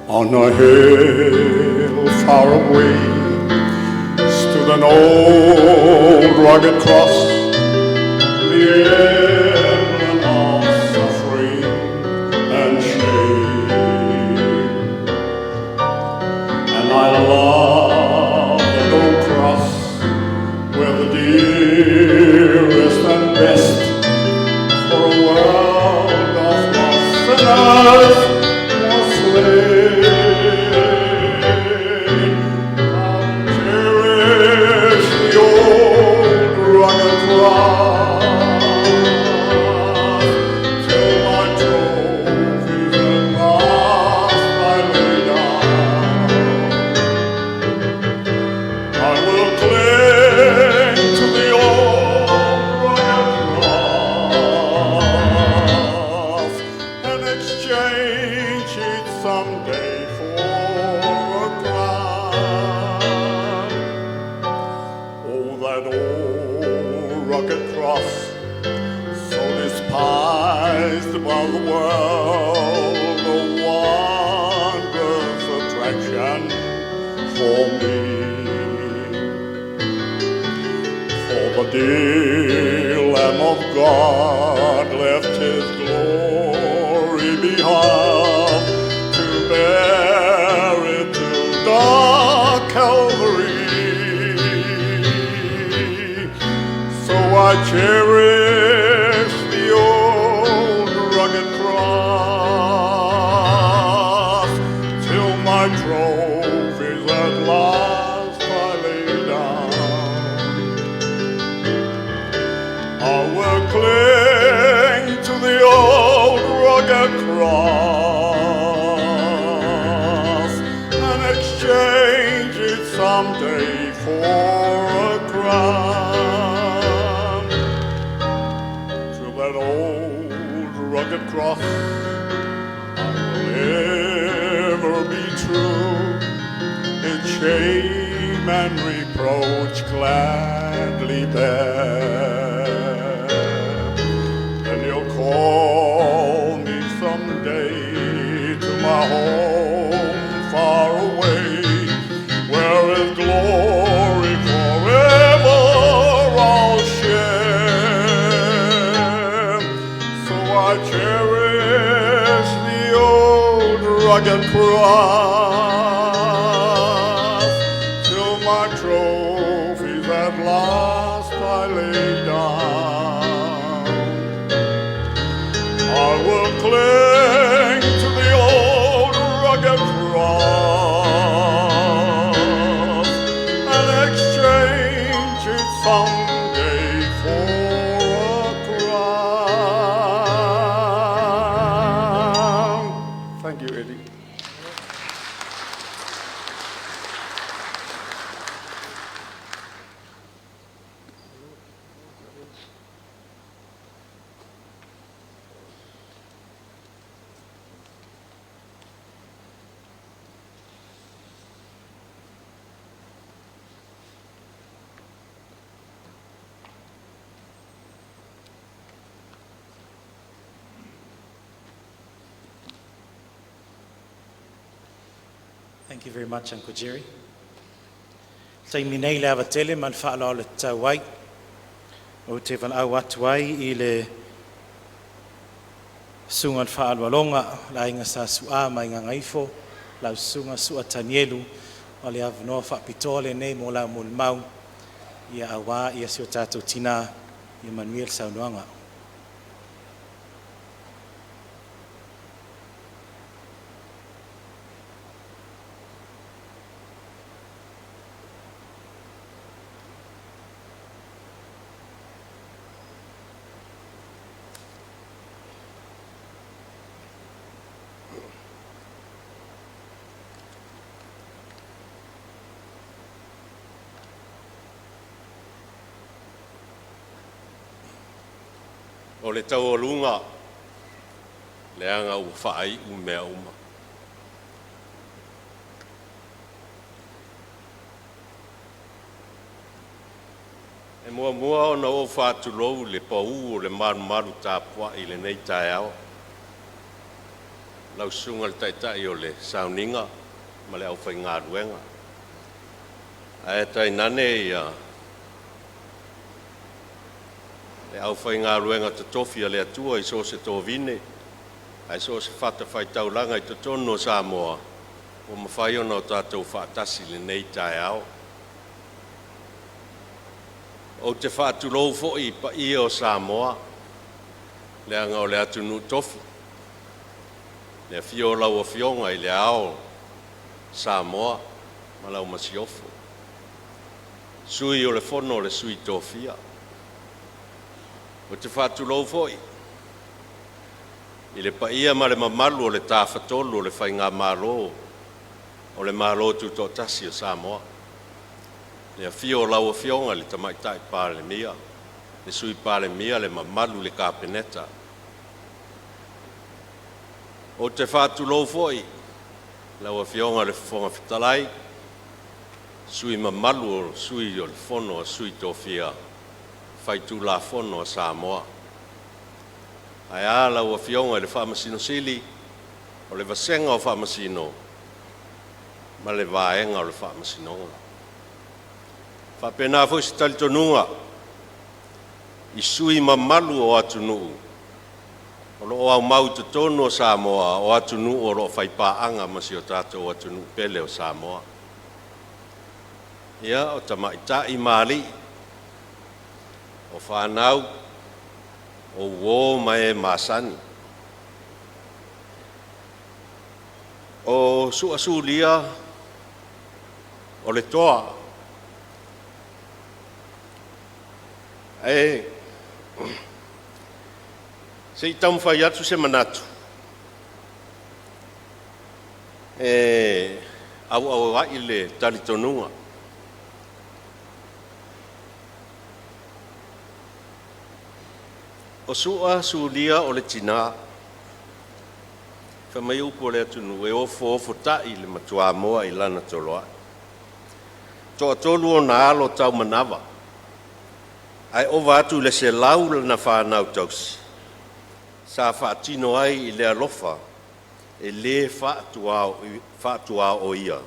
On a hill far away stood an old rugged cross, the emblem of suffering and shame. And I love that old cross where the dearest and best for a world of lost sinners was slain. I'll cherish the old rugged cross till my trophies at last I lay down. I will cling to the old rugged cross and exchange it someday for a crown. Oh, that old rugged cross, so despised by the world, a wondrous attraction for me. For the dear Lamb of God left his glory behind to bear it to dark Calvary. So I cherish the old rugged cross till my trophies at last I lay down. I will cling to the old rugged cross and exchange it someday for a crown. To that old rugged cross I will ever be true. Its shame and reproach gladly bear. Then you'll call me someday rugged cross, till my trophies at last I lay down. I will cling to the old rugged cross and exchange it someday for a crown. Thank you, Eddie. Thank you very much, Uncle Jerry. Taimi nei le ava tele ma le faaaloalo e tatau ai. Ou te valaau atu ai i le susuga i le faaaloaloga le aiga Sa Su'a mai Gagaifo, lau susuga Su'a Tanielu, o le avanoa faapitoa lenei mo lau molimau ia auā ia si o tatou tinā ia manuia le saunoaga. O le taualuga leaga ua faaiu mea uma. E muamua ona ou faatulou i le pau o le malumalu tapuai i lenei taeao, lau Susuga i le Taitai o le Sauniga ma le aufaigaluega, ae tainane ia le aufaigaluega totofi a le Atua i so o se tovine ae so o se fatafaitaulaga i totonu o Samoa ua mafai ona o tatou faatasi i lenei taeao. Ou te faatulou foi i paia o Samoa, leaga o le atunuu tofi, le afio o lau Afioga i Le Ao o Samoa ma lau Masiofo, Sui o le Fono a Sui Tofia. Ou te faatulou foi i le paia ma le mamalu o le Tafatolu o le Faigamalo o le Malo Tutoatasi o Samoa, le afio o lau Afioga i le Tamaitai Palemia, le Sui Palemia, le mamalu i le Kapeneta. Ou te faatulou foi i lau Afioga i le Fofoga Fetalai, sui usufono mamalu o le Sui o le Fono a Sui Tofia, Faitulafono a Samoa. Ae a lau Afioga i le Faamasino Sili, o le Vasega o Faamasino ma le Vaega o le Faamasinoga. E faapena foi se talitonuga i sui usufono mamalu o atunuu o lo o aumau i totonu o Samoa, o atunuu o lo o faipaaga ma si o tatou atunuu pele o Samoa. Ia, o tamaitai ma alii, o fanau, o uo ma e masani. O Su'a Sulia o le toa, ae se i taumafai atu se manatu e auauai le talitonuga. O Su'a Sulia o le tinã, fai mai upu o le atunuu, e ofoofota'i le matuamoa i lana toloai. Toatolu ona alo taumanava, ae ova atu i le 100 lana fanau tausi sa faatino ai i le alofa e le faatuaoia,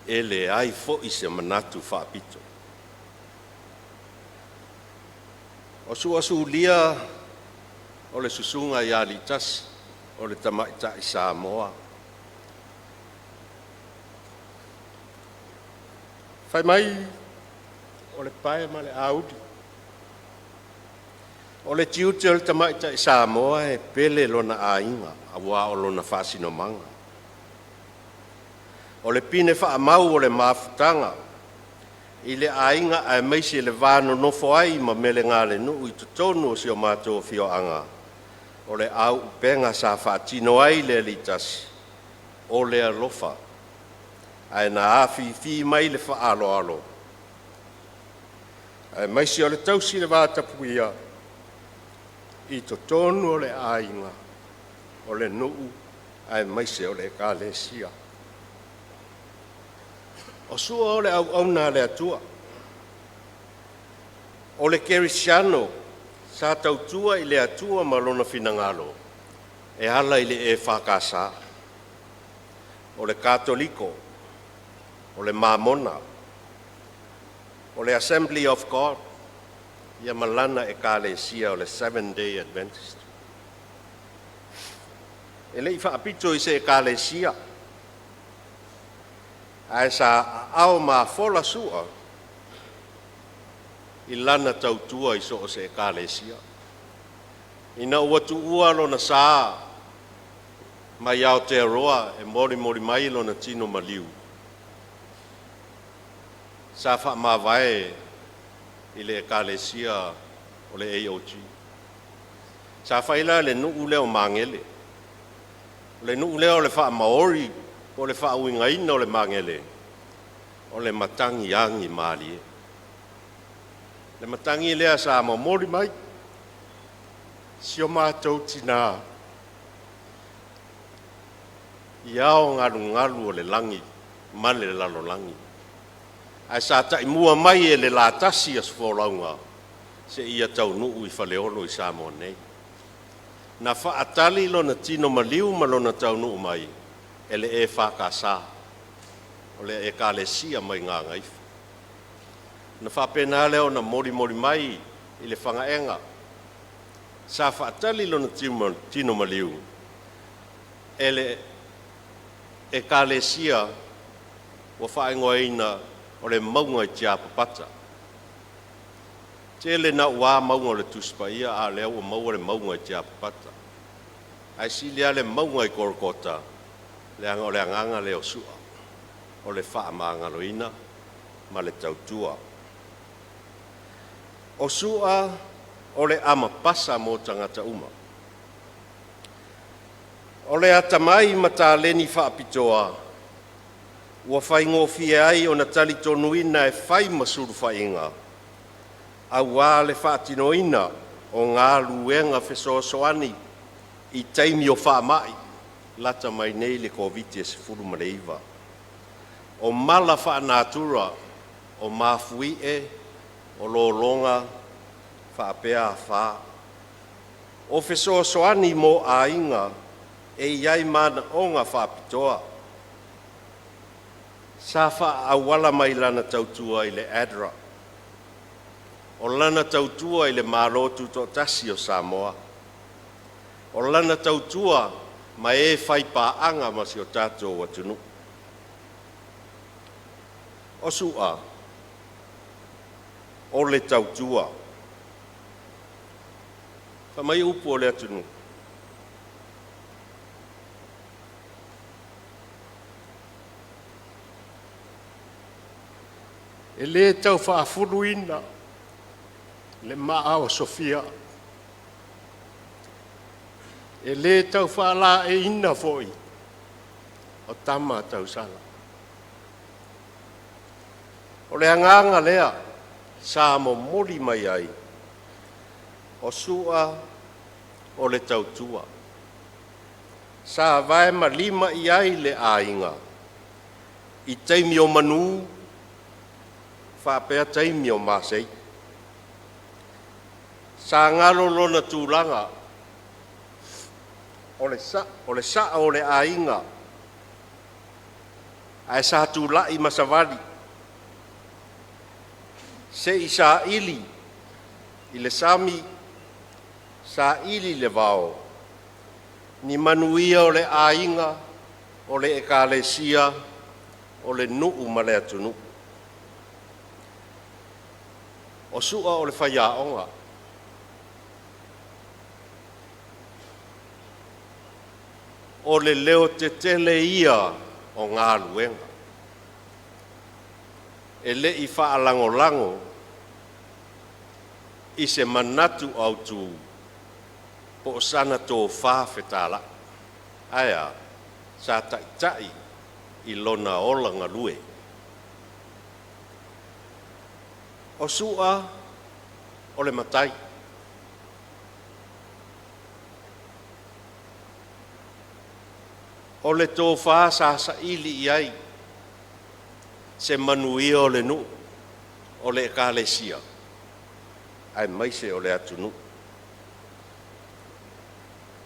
e leai foi se manatu faapito. O Su'a Sulia o le susuga ia Aliitasi o le tamaitai Samoa. Fai mai o le pae ma le auli, o le tiute o le tamaitai Samoa e pele lona aiga aua o lona faasinomaga. O le pine faamau o le mafutaga i le aiga aemaise le va nonofo ai ma melegalenuu i totonu o si o matou afioaga, o le auupega sa faatino ai le Alii tasi, o le alofa, ae na afifi mai le faaaloalo aemaise o le tausi i le vatapuia i totonu o le aiga, o le nuu aemaise o le Ekalesia. O Sua o le auauna a le Atua, o le kerisiano sa tautua i le Atua ma lona finagalo e ala i le EFKS, o le Katoliko, o le Mamona, o le Assembly of God ma lana Ekalesia o le Seven Day Adventist. E le i faapito i se Ekalesia, ae sa aao mafola Sua i lana tautua i so o se Ekalesia, ina ua tuua lona sa mai Aotearoa e molimoli mai lona tino maliu, sa faamavae i le Ekalesia o le AOG. Sa fai la i le nuu lea o Magele. O le nuu lea o le faa-Maori po o le faauigaina o le magele, o le matagi agi malie. Le matagi lea sa momoli mai si o matou tina i ao galugalu o le lagi ma le lalolagi, ae sa taimua mai e le latasi aso folauga seia taunuu i Faleolo i Samoa nei. Na faatali lona tino maliu ma lona taunuu mai e le EFKS, o le Ekalesia mai Gagaifo. Ona faapena lea ona molimoli mai i le fagaega. Sa faatali lona tino maliu e le Ekalesia ua faaigoaina o le Mauga i Tiapapata. Tele naua mauga o le Tusi Paia, a o lea ua maua le mauga i Tiapapata, ae sili lava le mauga i Kolokota, leaga o le agaga lea o Sua, o le faamagaloina ma le tautua. O Sua o le amapasa mo tagata uma. O le atamai ma taleni faapitoa ua faigofie ai ona talitonuina e fai ma sulufaiga aua le faatinoina o galuega fesoasoani i taimi o faamai, lata mai nei le Koviti-19, o mala faalenatura o mafuie, o lologa faapea afa. O fesoasoani mo aiga e i ai manaoga faapitoa, sa faaauala mai lana tautua i le ADRA. O lana tautua i le Malo Tutoatasi o Samoa, o lana tautua ma e faipaaga ma si o tatou atunuu. O Su'a, o le tautua. Fai mai upu o le atunuu, “E le tau faafuluina le maa o Sofia, e le tau faalaeiina foi o tama a tausala.” O le agaga lea sa momoli mai ai, o Sua o le tautua, sa vae ma lima i ai le aiga i taimi o manū faapea taimi o masei. Sa galo lona tulaga o le sa'o o le aiga ae sa tulai ma savali se i saili i le sami, saili i le vao ni manuia o le aiga, o le ekalesia, o le nuu ma le atunuu. O Su'a o le faiaoga. O le leotetele ia o galuega. E lei faalagolago i se manatu autu po o sana tofa fetalai. Ae a? Sa taitai i lona ola galue. O Su'a o le matai. O le tofa sa saili i ai se manuia o le nuu, o le ekalesia, aemaise o le atunuu.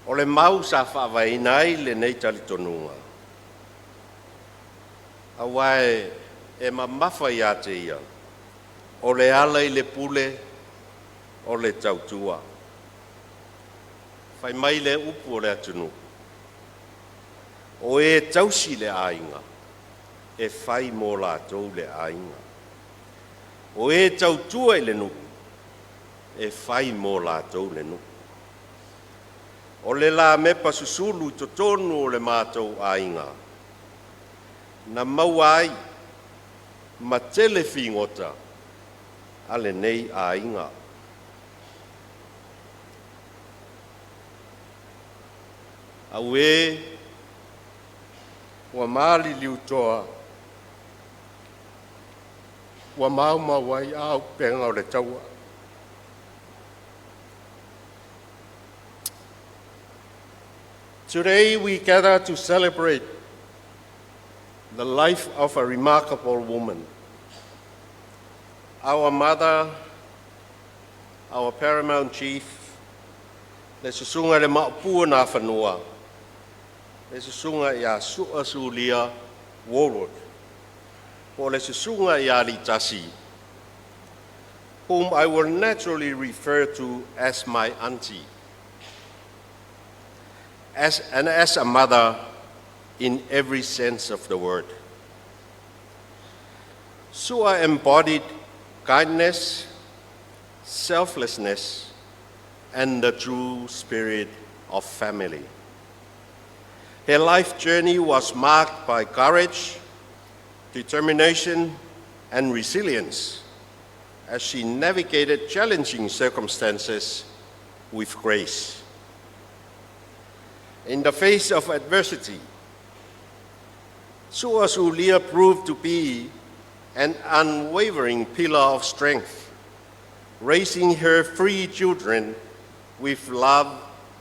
O le mau sa faavaeina ai lenei talitonuga, aua e mamafa ia te ia, o le ala i le pule o le tautua. Fai mai le upu a le atunuu, o e tausi le aiga, e fai mo latou le aiga. O e tautua i le nuu, e fai mo latou le nuu. O le lamepa susulu i totonu o le matou aiga, na maua ai ma tele figota a lenei aiga. Auē, ua maliliutoa ua maumau ai a upega o le taua. Today we gather to celebrate the life of a remarkable woman, our mother, our paramount chief, le susuga i le Maopu o Nafanua, le susuga ia Su'a Sulia Wallwork, po o le susuga ia Alitasi, whom I will naturally refer to as my auntie, and as a mother in every sense of the word. Su'a embodied kindness, selflessness, and the true spirit of family. Her life journey was marked by courage, determination, and resilience as she navigated challenging circumstances with grace. In the face of adversity, Su'a Sulia proved to be an unwavering pillar of strength, raising her three children with love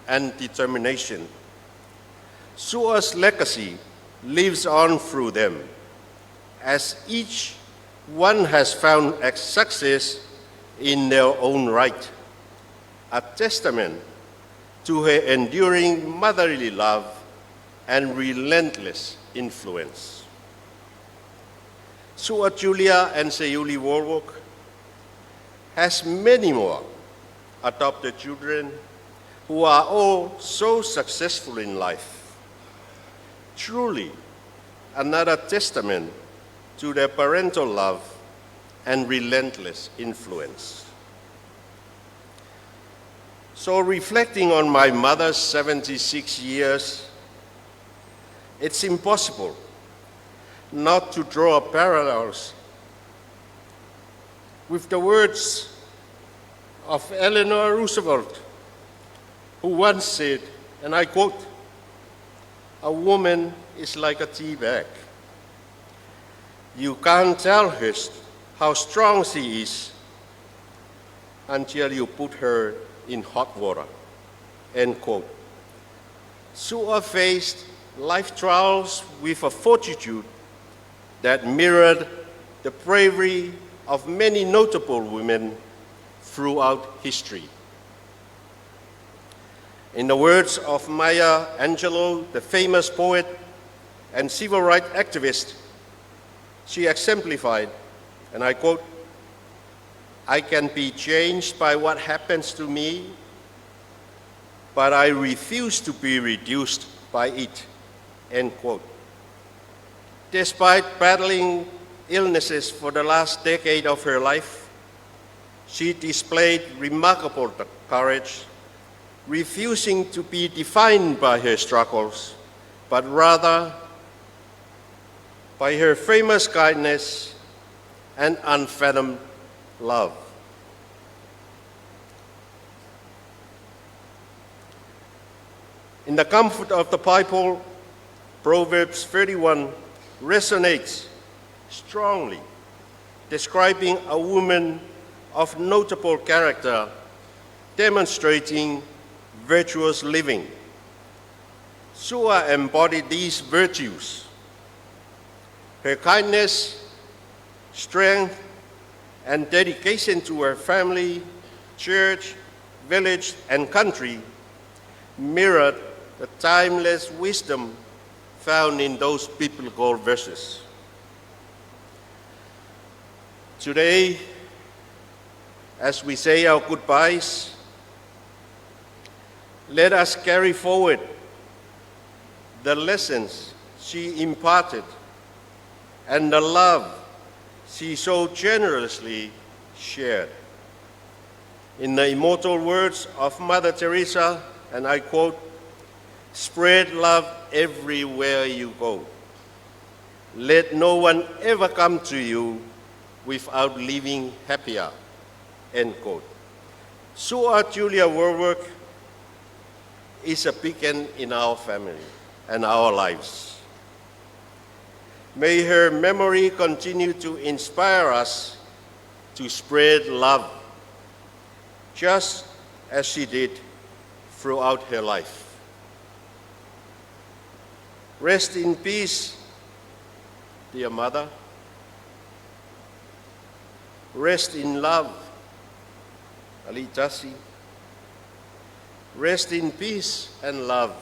and determination. Su'a's legacy lives on through them, as each one has found success in their own right, a testament to her enduring motherly love and relentless influence. Su'a Julia and Seiuli Wallwork has many more adopted children who are all so successful in life. Truly, another testament to their parental love and relentless influence. So, reflecting on my mother's 76 years, it's impossible not to draw parallels with the words of Eleanor Roosevelt, who once said, and I quote, "A woman is like a tea bag. You can't tell her how strong she is until you put her in hot water." End quote. Su'a faced life trials with a fortitude that mirrored the bravery of many notable women throughout history. In the words of Maya Angelou, the famous poet and civil rights activist, she exemplified, and I quote, "I can be changed by what happens to me, but I refuse to be reduced by it." End quote. Despite battling illnesses for the last decade of her life, She displayed remarkable courage, refusing to be defined by her struggles, but rather by her famous kindness and unfathomed love. In the comfort of the Bible, Proverbs 31 resonates strongly, describing a woman of notable character demonstrating virtuous living. Sua embodied these virtues. Her kindness, strength, and dedication to her family, church, village, and country mirrored the timeless wisdom found in those biblical verses. Today, as we say our goodbyes, let us carry forward the lessons she imparted and the love she so generously shared. In the immortal words of Mother Teresa, and I quote, "Spread love everywhere you go. Let no one ever come to you without leaving happier." End quote. Su'a Julia Wallwork is a beacon in our family and our lives. May her memory continue to inspire us to spread love, just as she did throughout her life. Rest in peace, dear mother. Rest in love, Alitasi. Rest in peace and love,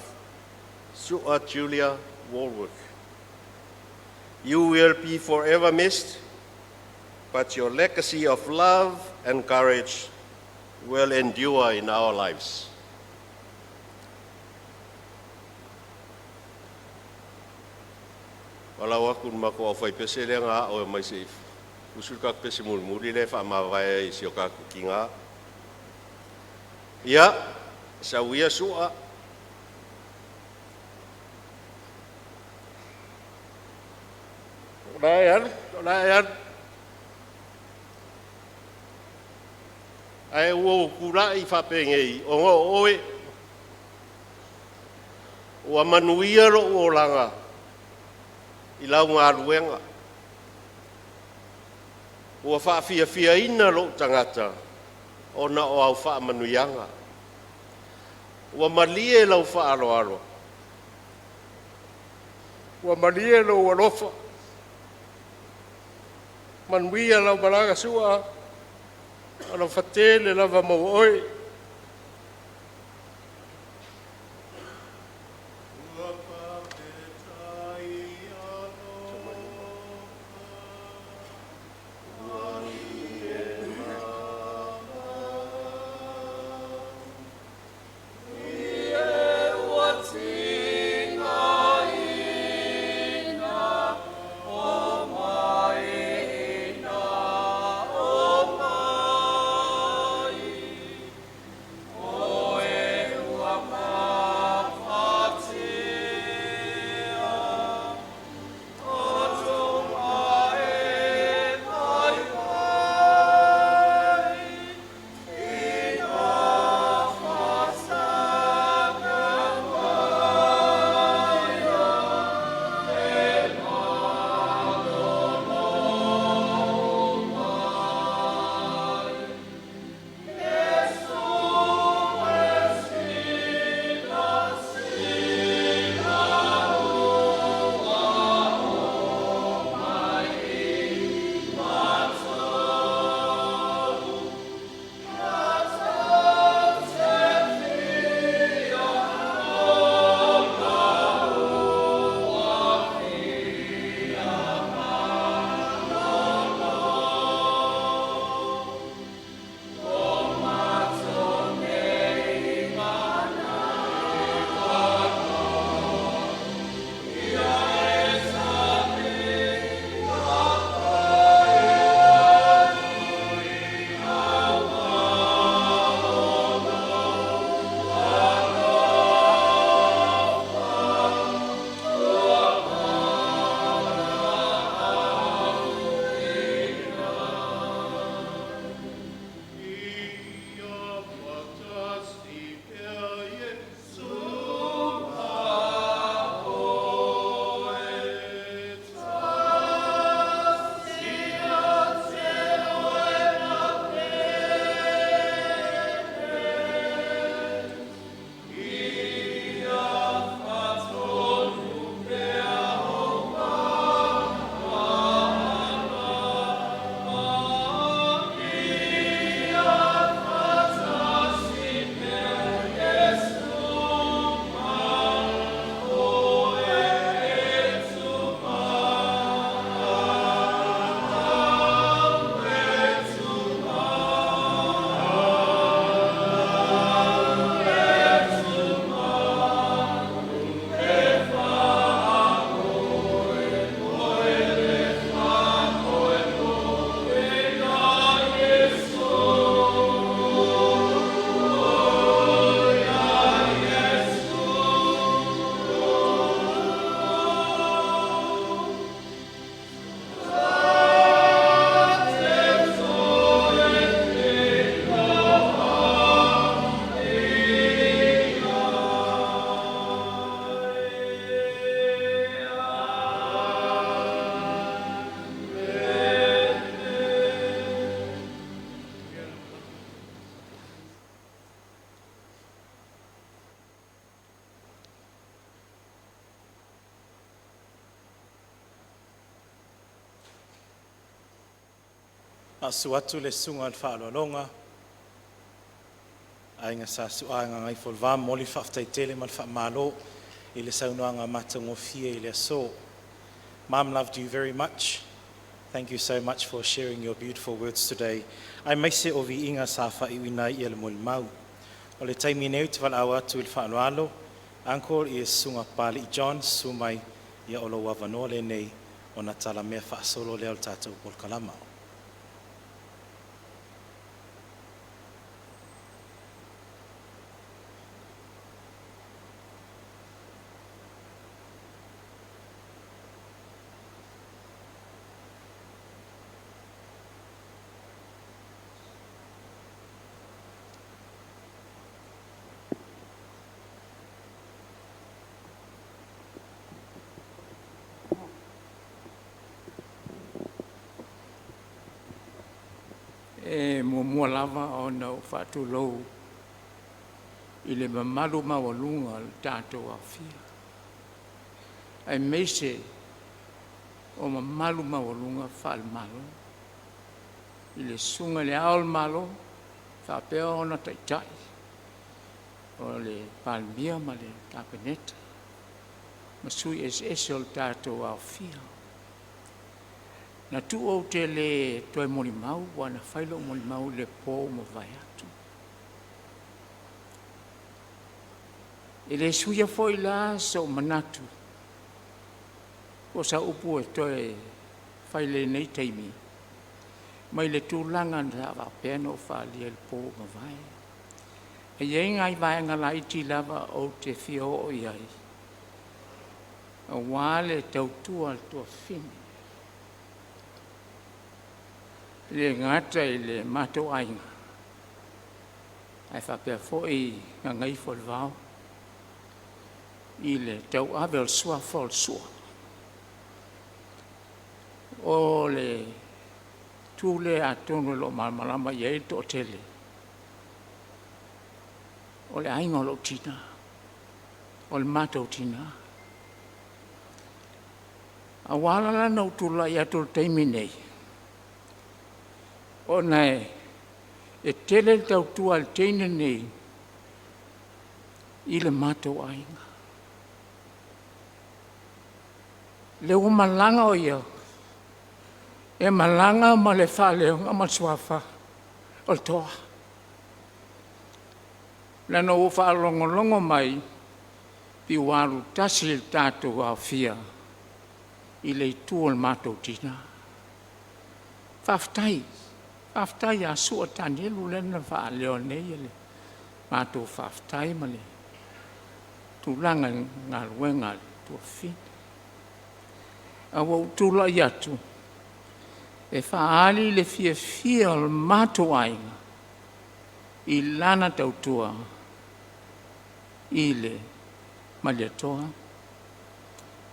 Su'a Julia Wallwork. You will be forever missed, but your legacy of love and courage will endure in our lives. Walau aku ma ko au pese le nga o mai se usul ka pese mulimuli le fa ma vai si o ka kukinga. Ia, sa uia sua. O la e alu, o la e alu. Ae ua ou kula'i faapenei ona o oe, ua manuia lo'u olaga i lau galuega. Ua faafiafiaina lo'u tagata ona o au faamanuiaga. Ua malie lau faaaloalo, ua malie lou alofa. Manuia lau malaga Su'a, alofa tele lava maua oe. Faasusu atu le susuga i le faaaloaloga Aiga Sa Su'a Gagaifooleva momoli le faafetai tele ma le faamalo i le saunoaga matagofie i le aso. Mom loved you very much. Thank you so much for sharing your beautiful words today. Aemaise o viiga sa faaiuina ai ia le molimau. O le taimi nei ou te valaau atu i le faaaloalo Uncle i le Susuga Papali'i John, susu mai ia o lou avanoa lenei ona talamea faasolo lea o le tatou polokalama. E muamua lava ona ou faatulou i le mamalu maualuga o le tatou aofia, aemaise o mamalu maualuga faale-Malo, i le Susuga i Le Ao o le Malo faapea ona Taitai, o le Palemia ma le Kapeneta ma sui eseese o le tatou aofia. Manatu ou te le toe molimau aua na fai lou molimau i le po ua mavae atu. E le suia foi la sou manatu po o sau upu e toe fai i lenei taimi mai le tulaga na faapea ona ou faaalia i le po ua mavae. E i ai nai vaega laiti lava ou te fia oo i ai aua le tautua a le tuafafine, e le gata i le matou aiga ae faapea foi Gagaifoolevao i le tauave o le suafa o le Sua. O le itu lea atonu e le o malamalama i ai le toatele, o le aiga o lou tina, o le matou tina. Ae ua ala la ona ou tulai atu i le taimi lenei, ona e tele le tautua a le teine lenei i le matou aiga. O lea ua malaga o ia, e malaga ma le faaleoga ma le suafa o le Toa. Leaga ua ou faalogologo mai pei ua alu tasi le tatou aofia i le itu o le matou tina. Faafetai, faafetai ia Sua Tanielu lea na faaleo nei le matou faafetai ma le tulaga i le galuega a le tuafafine. Ae ua ou tulai atu e faaali le fiafia o le matou aiga i lana tautua i le Malietoa,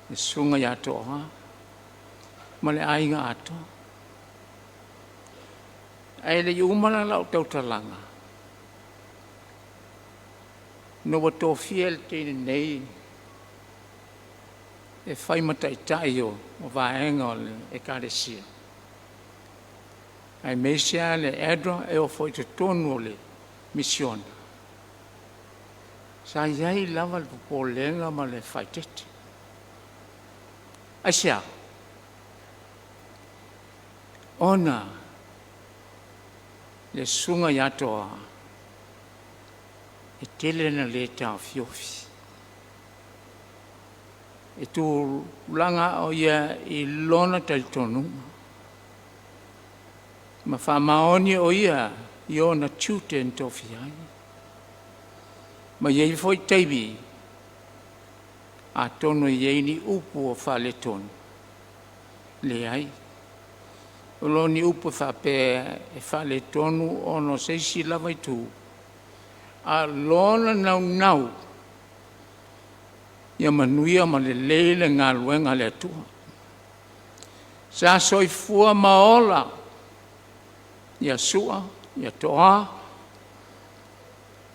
le Susuga ia Toa ma le aiga atoa. Ae le i uma la lau tautalaga, ina ua tofia le teine nei e fai ma taitai o vaega o le Ekalesia, aemaise lava le ADRA e oo foi i totonu o le Misiona, sa i ai lava le popolega ma le faaeteete. Aisea? Ona le susuga ia Toa e tele ina le taofiofi, e tulaga o ia i lona talitonuga ma faamaoni o ia i ona tiute na tofia ai. Ma e i ai foi taimi atonu e i ai ni upu ua faaletonu, leai o lo o ni upu e faapea e faaletonu ona o se isi lava itu, a o lona naunau ia manuia ma lelei le galuega a le Atua. Sa soifua ma ola ia Sua ia Toa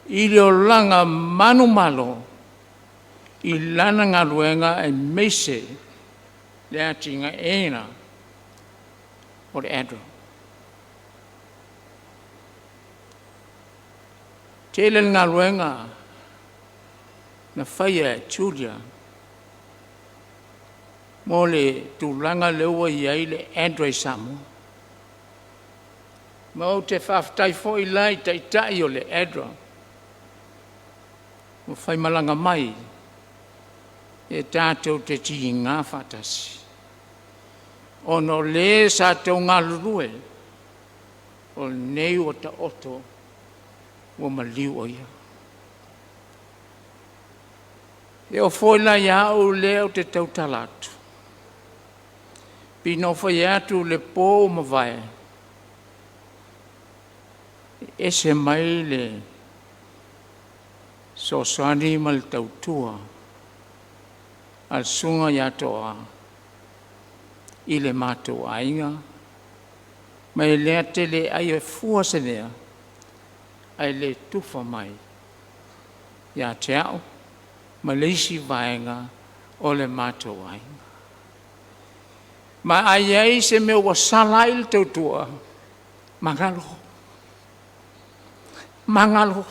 i le olaga manumalo i lana galuega aemaise le atinaeina o le ADRA. Tele le galuega na faia e Julia mo le tulaga lea ua i ai le ADRA i Samoa. Ma ou te faafetai foi la i taitai o le ADRA ua faimalaga mai e tatou te tiga faatasi, ona o le sa tou galulue, o lenei ua taoto ua maliu o ia. E oo foi la ia au lea ou te tautala atu, pei ona ou fai atu i le po ua mavae, e ese mai le fesoasoani ma le tautua a le Susuga ia Toa i le matou aiga, ma e le tele ai e fua se mea ae le tufa mai ia te au ma le isi vaega o le matou aiga. Ma a i ai se mea ua sala ai le tautua, magalo, magalo.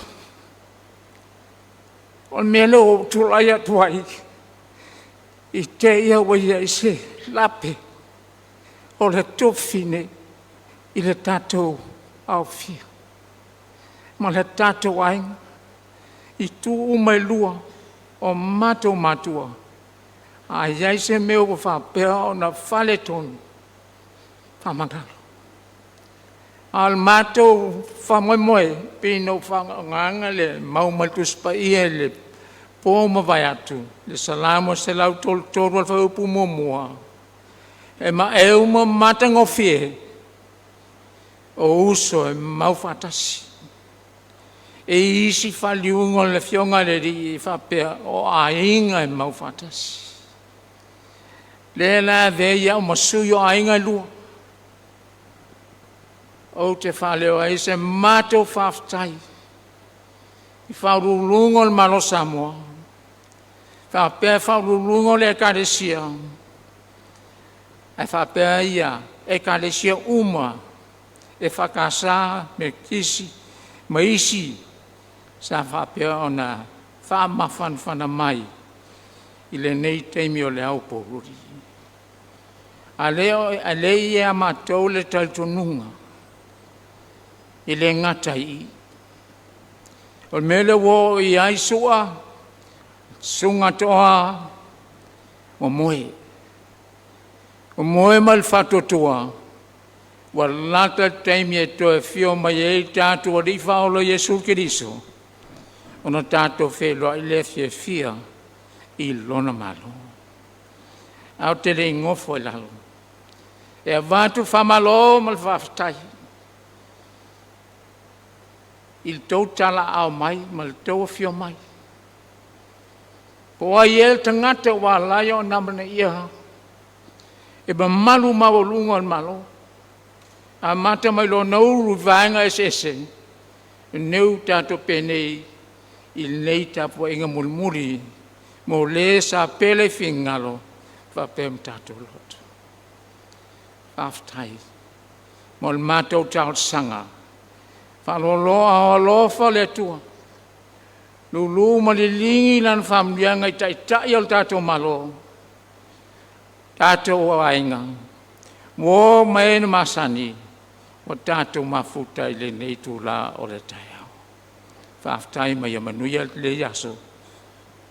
O le mea lea ua ou tulai atu ai, i te i ua i ai se lape o le tofi lenei i le tatou aofia ma le tatou aiga i itu uma e lua o matou matua. A i ai se mea ua faapea ona faaletonu, faamagalo. A o le matou faamoemoe, pei ona ou faaaogaina le mau mai le Tusi Paia i le po ua mavae atu, le Salamo 133 fuaiupu 1, “E maeu ma matagofie o uso e mau faatasi.” E i ai isi faaliuga o le Afioga i le Alii e faapea, o aiga e mau faatasi. O lea la e avea ai au ma sui o aiga e lua, ou te faaleo ai se matou faafetai i Faauluuluga o le Malo o Samoa, faapea Faauluuluga o le Ekalesia, ae faapea Ekalesia uma EFKS, Metotisi ma isi sa faapea ona faamafanafana mai i lenei taimi o le aopouli. A o lea e ia matou le talitonuga, e le gata i i. O le mea lea ua oo i ai Sua, Susuga Toa, ua moe, ua moe ma le faatuatua ua lata le taimi e toe afio mai ai lo tatou Alii Faaola Iesu Keriso ona tatou feiloai lea fiafia i lona malo. Ae ou te le i nofo i lalo, e avatu le faamalo ma le faafetai i le tou talaaao mai ma le tou afio mai. Po o ai ea le tagata ua ala ai ona amanaia le mamalu maualuga o le Malo, amata mai lona ulu i vaega eseese, lenei ua tatou penei i lenei tapuaiga mulimuli mo le sa pele finagalo faapea ma tatou loto. Faafetai. Ma o le matou talosaga, faaloaloa alofa o le Atua, lulu ma liligi lana faamanuiaga i Taitai o le tatou Malo, tatou aiga, uo ma e na masani ua tatou mafuta i lenei itula o le taeao. Faafetai ma ia manuia lenei aso.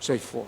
Soifua.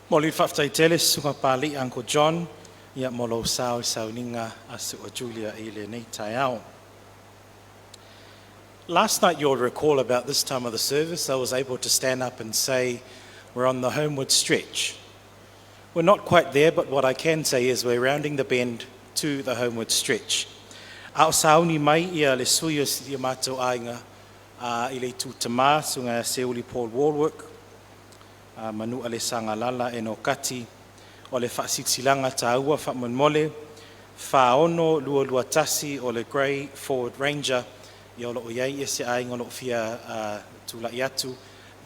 Momoli le faafetai tele i le Susuga Papalii Uncle John mo lou sao i le sauniga a Su'a Julia i lenei taeao. Last night, you'll recall about this time of the service, I was able to stand up and say we're on the homeward stretch. We're not quite there, but what I can say is we're rounding the bend to the homeward stretch. A o sauni mai ia le sui o si o matou aiga i le itu tamā, susuga ia Seiuli Paul Wallwork, Manualesagalara Eno Kati, o le faasilasilaga taua faamolemole 46221 o le Grey Ford Ranger. Ia o lo o i ai se aiga o lo o fia tulai atu,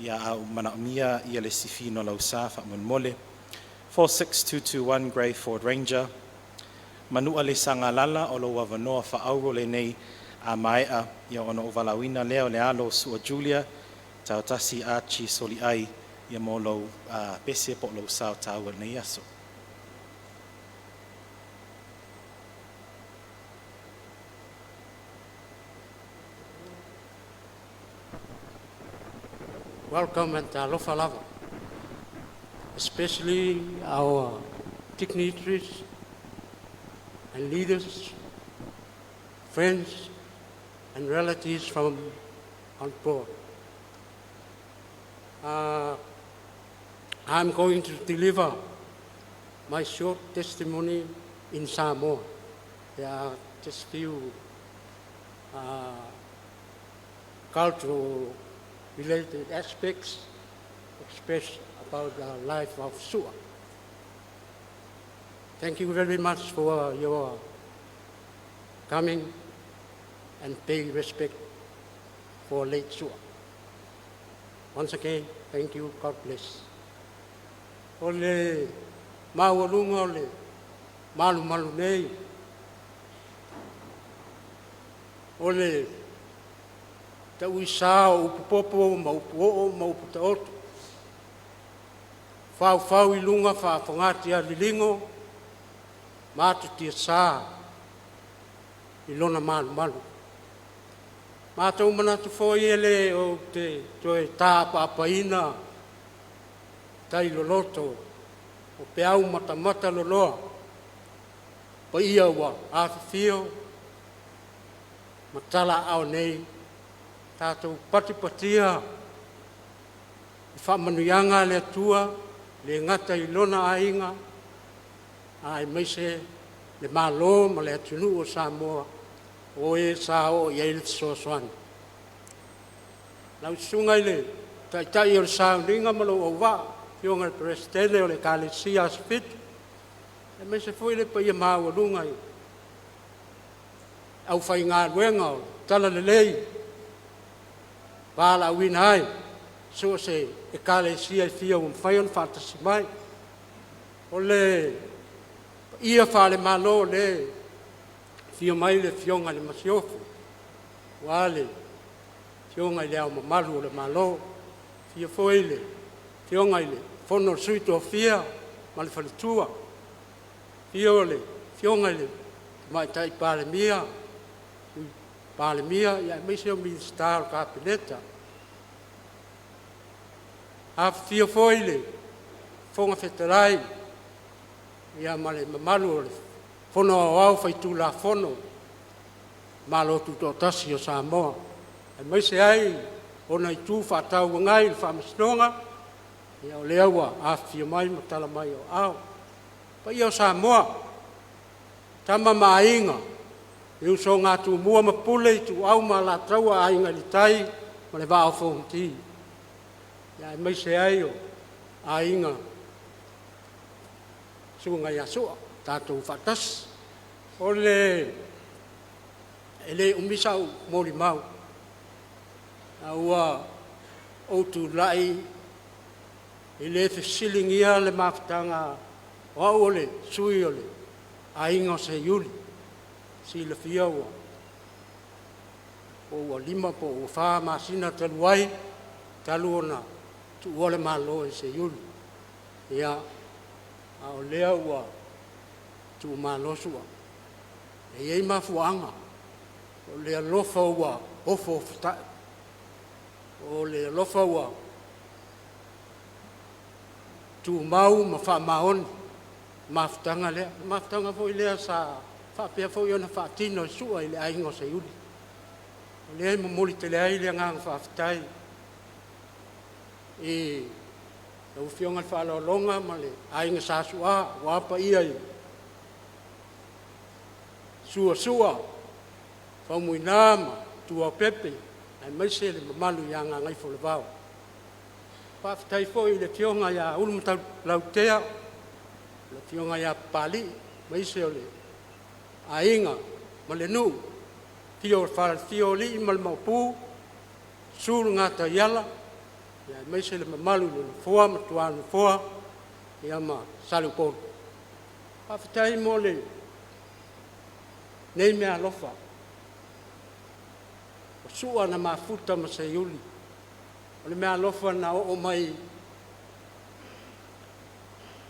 ia a ua manaomia ia le sifiina o lau sa faamolemole. 46221 Grey Ford Ranger, Manualesagalara, o lou avanoa faaauro lenei a maea ia ona ou valaauina lea o le alo o Sua Julia Taotasi Archie Soliai ia mo lou pese po o lou sao taua i lenei aso. Welcome and talofa lava, especially our dignitaries and leaders, friends and relatives from on board. I'm going to deliver my short testimony in Samoa. There are just few cultural related aspects expressed about the life of Sua. Thank you very much for your coming and paying respect for late Sua. Once again, thank you. God bless. O le maualuga o le malumalu nei, o le tauisa o upu popo ma upu oo ma upu taoto, faufau i luga faafogatia liligo ma atu tiasa i lona malumalu. Matou manatu foi e le ou te toe taapaapa tai loloto o peau matamata loloa, paia ua afifio ma talaaao nei, tatou patipatia i faamanuiaga a le Atua, e le gata i lona aiga, aemaise le Malo ma le atunuu o Samoa, o e sa oo i ai le fesoasoani. Lau Susuga i le Taitai o le Sauniga ma lou auvaa, afioga i le Peresetene o le Ekalesia Aso Fitu, aemaise foi le paia maualuga i le aufaigaluega o le Talalelei na valaauina ai so o se ekalesia e fia ua mafai ona faatasi mai. O le paia faale-Malo o lea e afio mai le Afioga i le Masiofo, aua le Afioga i Le Ao Mamalu o le Malo, afio foi le Afioga i le Sui o le Fono a Sui Tofia ma le Faletua, afio le Afioga i le Tamaitai Palemia, Sui Palemia aemaise o Minisita o le Kapeneta. Afifio foi le Fofoga Fetalai ma le mamalu o le Fono Aoao Faitulafono o le Malo Tutoatasi o Samoa, aemaise ai ona Itu Faatauagai i le Faamasinoga, ia o lea ua afifio mai ma tala mai o aao. O paia o Samoa, Tama ma Aiga, le usoga a Tumua ma Pule, Ituau ma Alataua, Aiga i le Tai ma le Vaa o Fonoti, aemaise ai o Aiga Suaga ia Sua, tatou faatasi. E le umi sau molimau, a ua ou tulai e le fesiligia le mafutaga o au o le sui o le aiga o Seiuli. E silafia po ua 5 po o ua 4 masina talu ai talu ona tuua le Malo e Seiuli, ia, a o lea ua tuumalo Sua. E i ai mafuaaga, o le alofa ua ofoofotai, o le alofa ua tumau ma faamaoni le mafutaga lea. O le mafutaga foi lea sa faapea foi ona faatino e Sua i le aiga o Seiuli. O lea e momoli tele ai le agaga faafetai i lau Afioga i le Faaaloaloga ma le Aiga Sa Su'a, aua paia i Sua, Sua Faumuina ma Tuaopepe aemaise le mamalu ia Gagaifoolevao. Faafetai foi i le Afioga ia Ulumatalautea, le Afioga ia Papalii, aemaise o le aiga ma le nuu, afio o le afio o alii ma le Maopu, susu le Gataiala, aemaise le mamalu i le Nofoa ma tuanofoa ma Saleupolu. Faafetai mo lenei meaalofa, o Sua na mafuta ma Seiuli, o le meaalofa na oo mai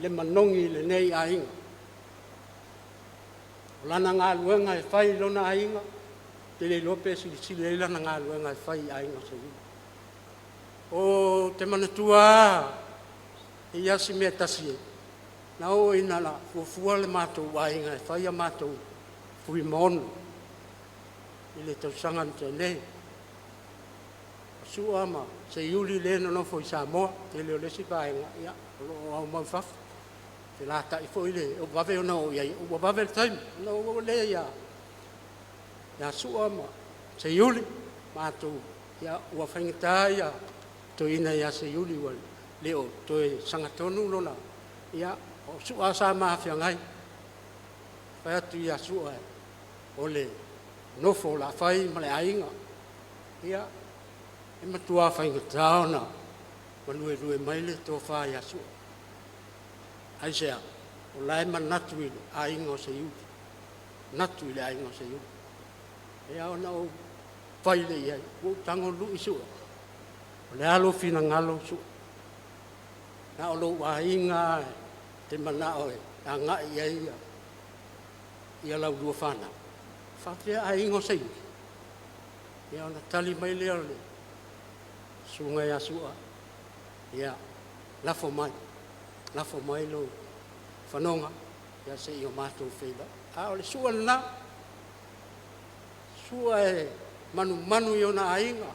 le manogi i lenei aiga. O lana galuega e fai i lona aiga, ou te le iloa pe silasila i ai lana galuega e fai i aiga o Seiuli. Ou te manatua lava, e i ai lava si mea e tasi, na oo ina fuafua le matou aiga e fai a matou fuimaono i le tausaga na tea nei. O Sua ma Seiuli lea e nonofo i Samoa, tele o le isi vaega o lo o aumau i fafo. E felatai foi le vave ona oo i ai ua vave le taimi. Ona ou oo lea ia Sua ma Seiuli, matou, ia ua faigata le toeaina ia Seiuli ua le o toe sagatonu lona, ia o Sua sa ma feagai. Fai atu ia Sua, o le nofo o le a fai ma le aiga. Ia, e matua faigata ona maluelue mai le tofa ia Sua. Aisea? O la e manatu i le aiga o Seiuli, manatu i le aiga o Seiuli. Ia ona ou fai lea i ai, ua ou tago lui Sua, o le a lou finagalo Sua? Na o lou aiga lava e te manao e agai i ai ia laulua fanau, e faapefea aiga o Seiuli? Ia ona tali mai lea o le susuga ia Sua, ia, lafo mai, lafo mai lou fanoga se i o matou feiloai. A o le Sua lena, o Sua e manumanu i ona aiga,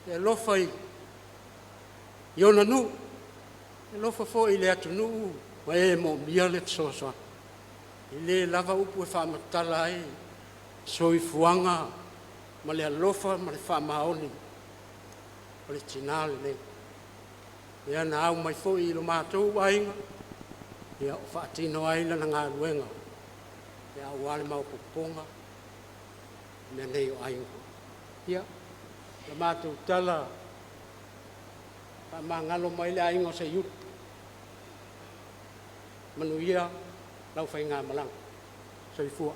e alofa i ona nuu, e alofa foi i le atunuu ma e moomia le fesoasoani. E le lava upu e faamatala ai le soifuaga ma le alofa ma le faamaoni o le tina lenei. Lea na au mai foi i lo matou aiga o faatino ai lana galuega aua le maopoopoga o mea nei o aiga. Ia, o le matou tala, faamagalo mai le aiga o Seiuli, manuia lau faigamalaga. Soifua.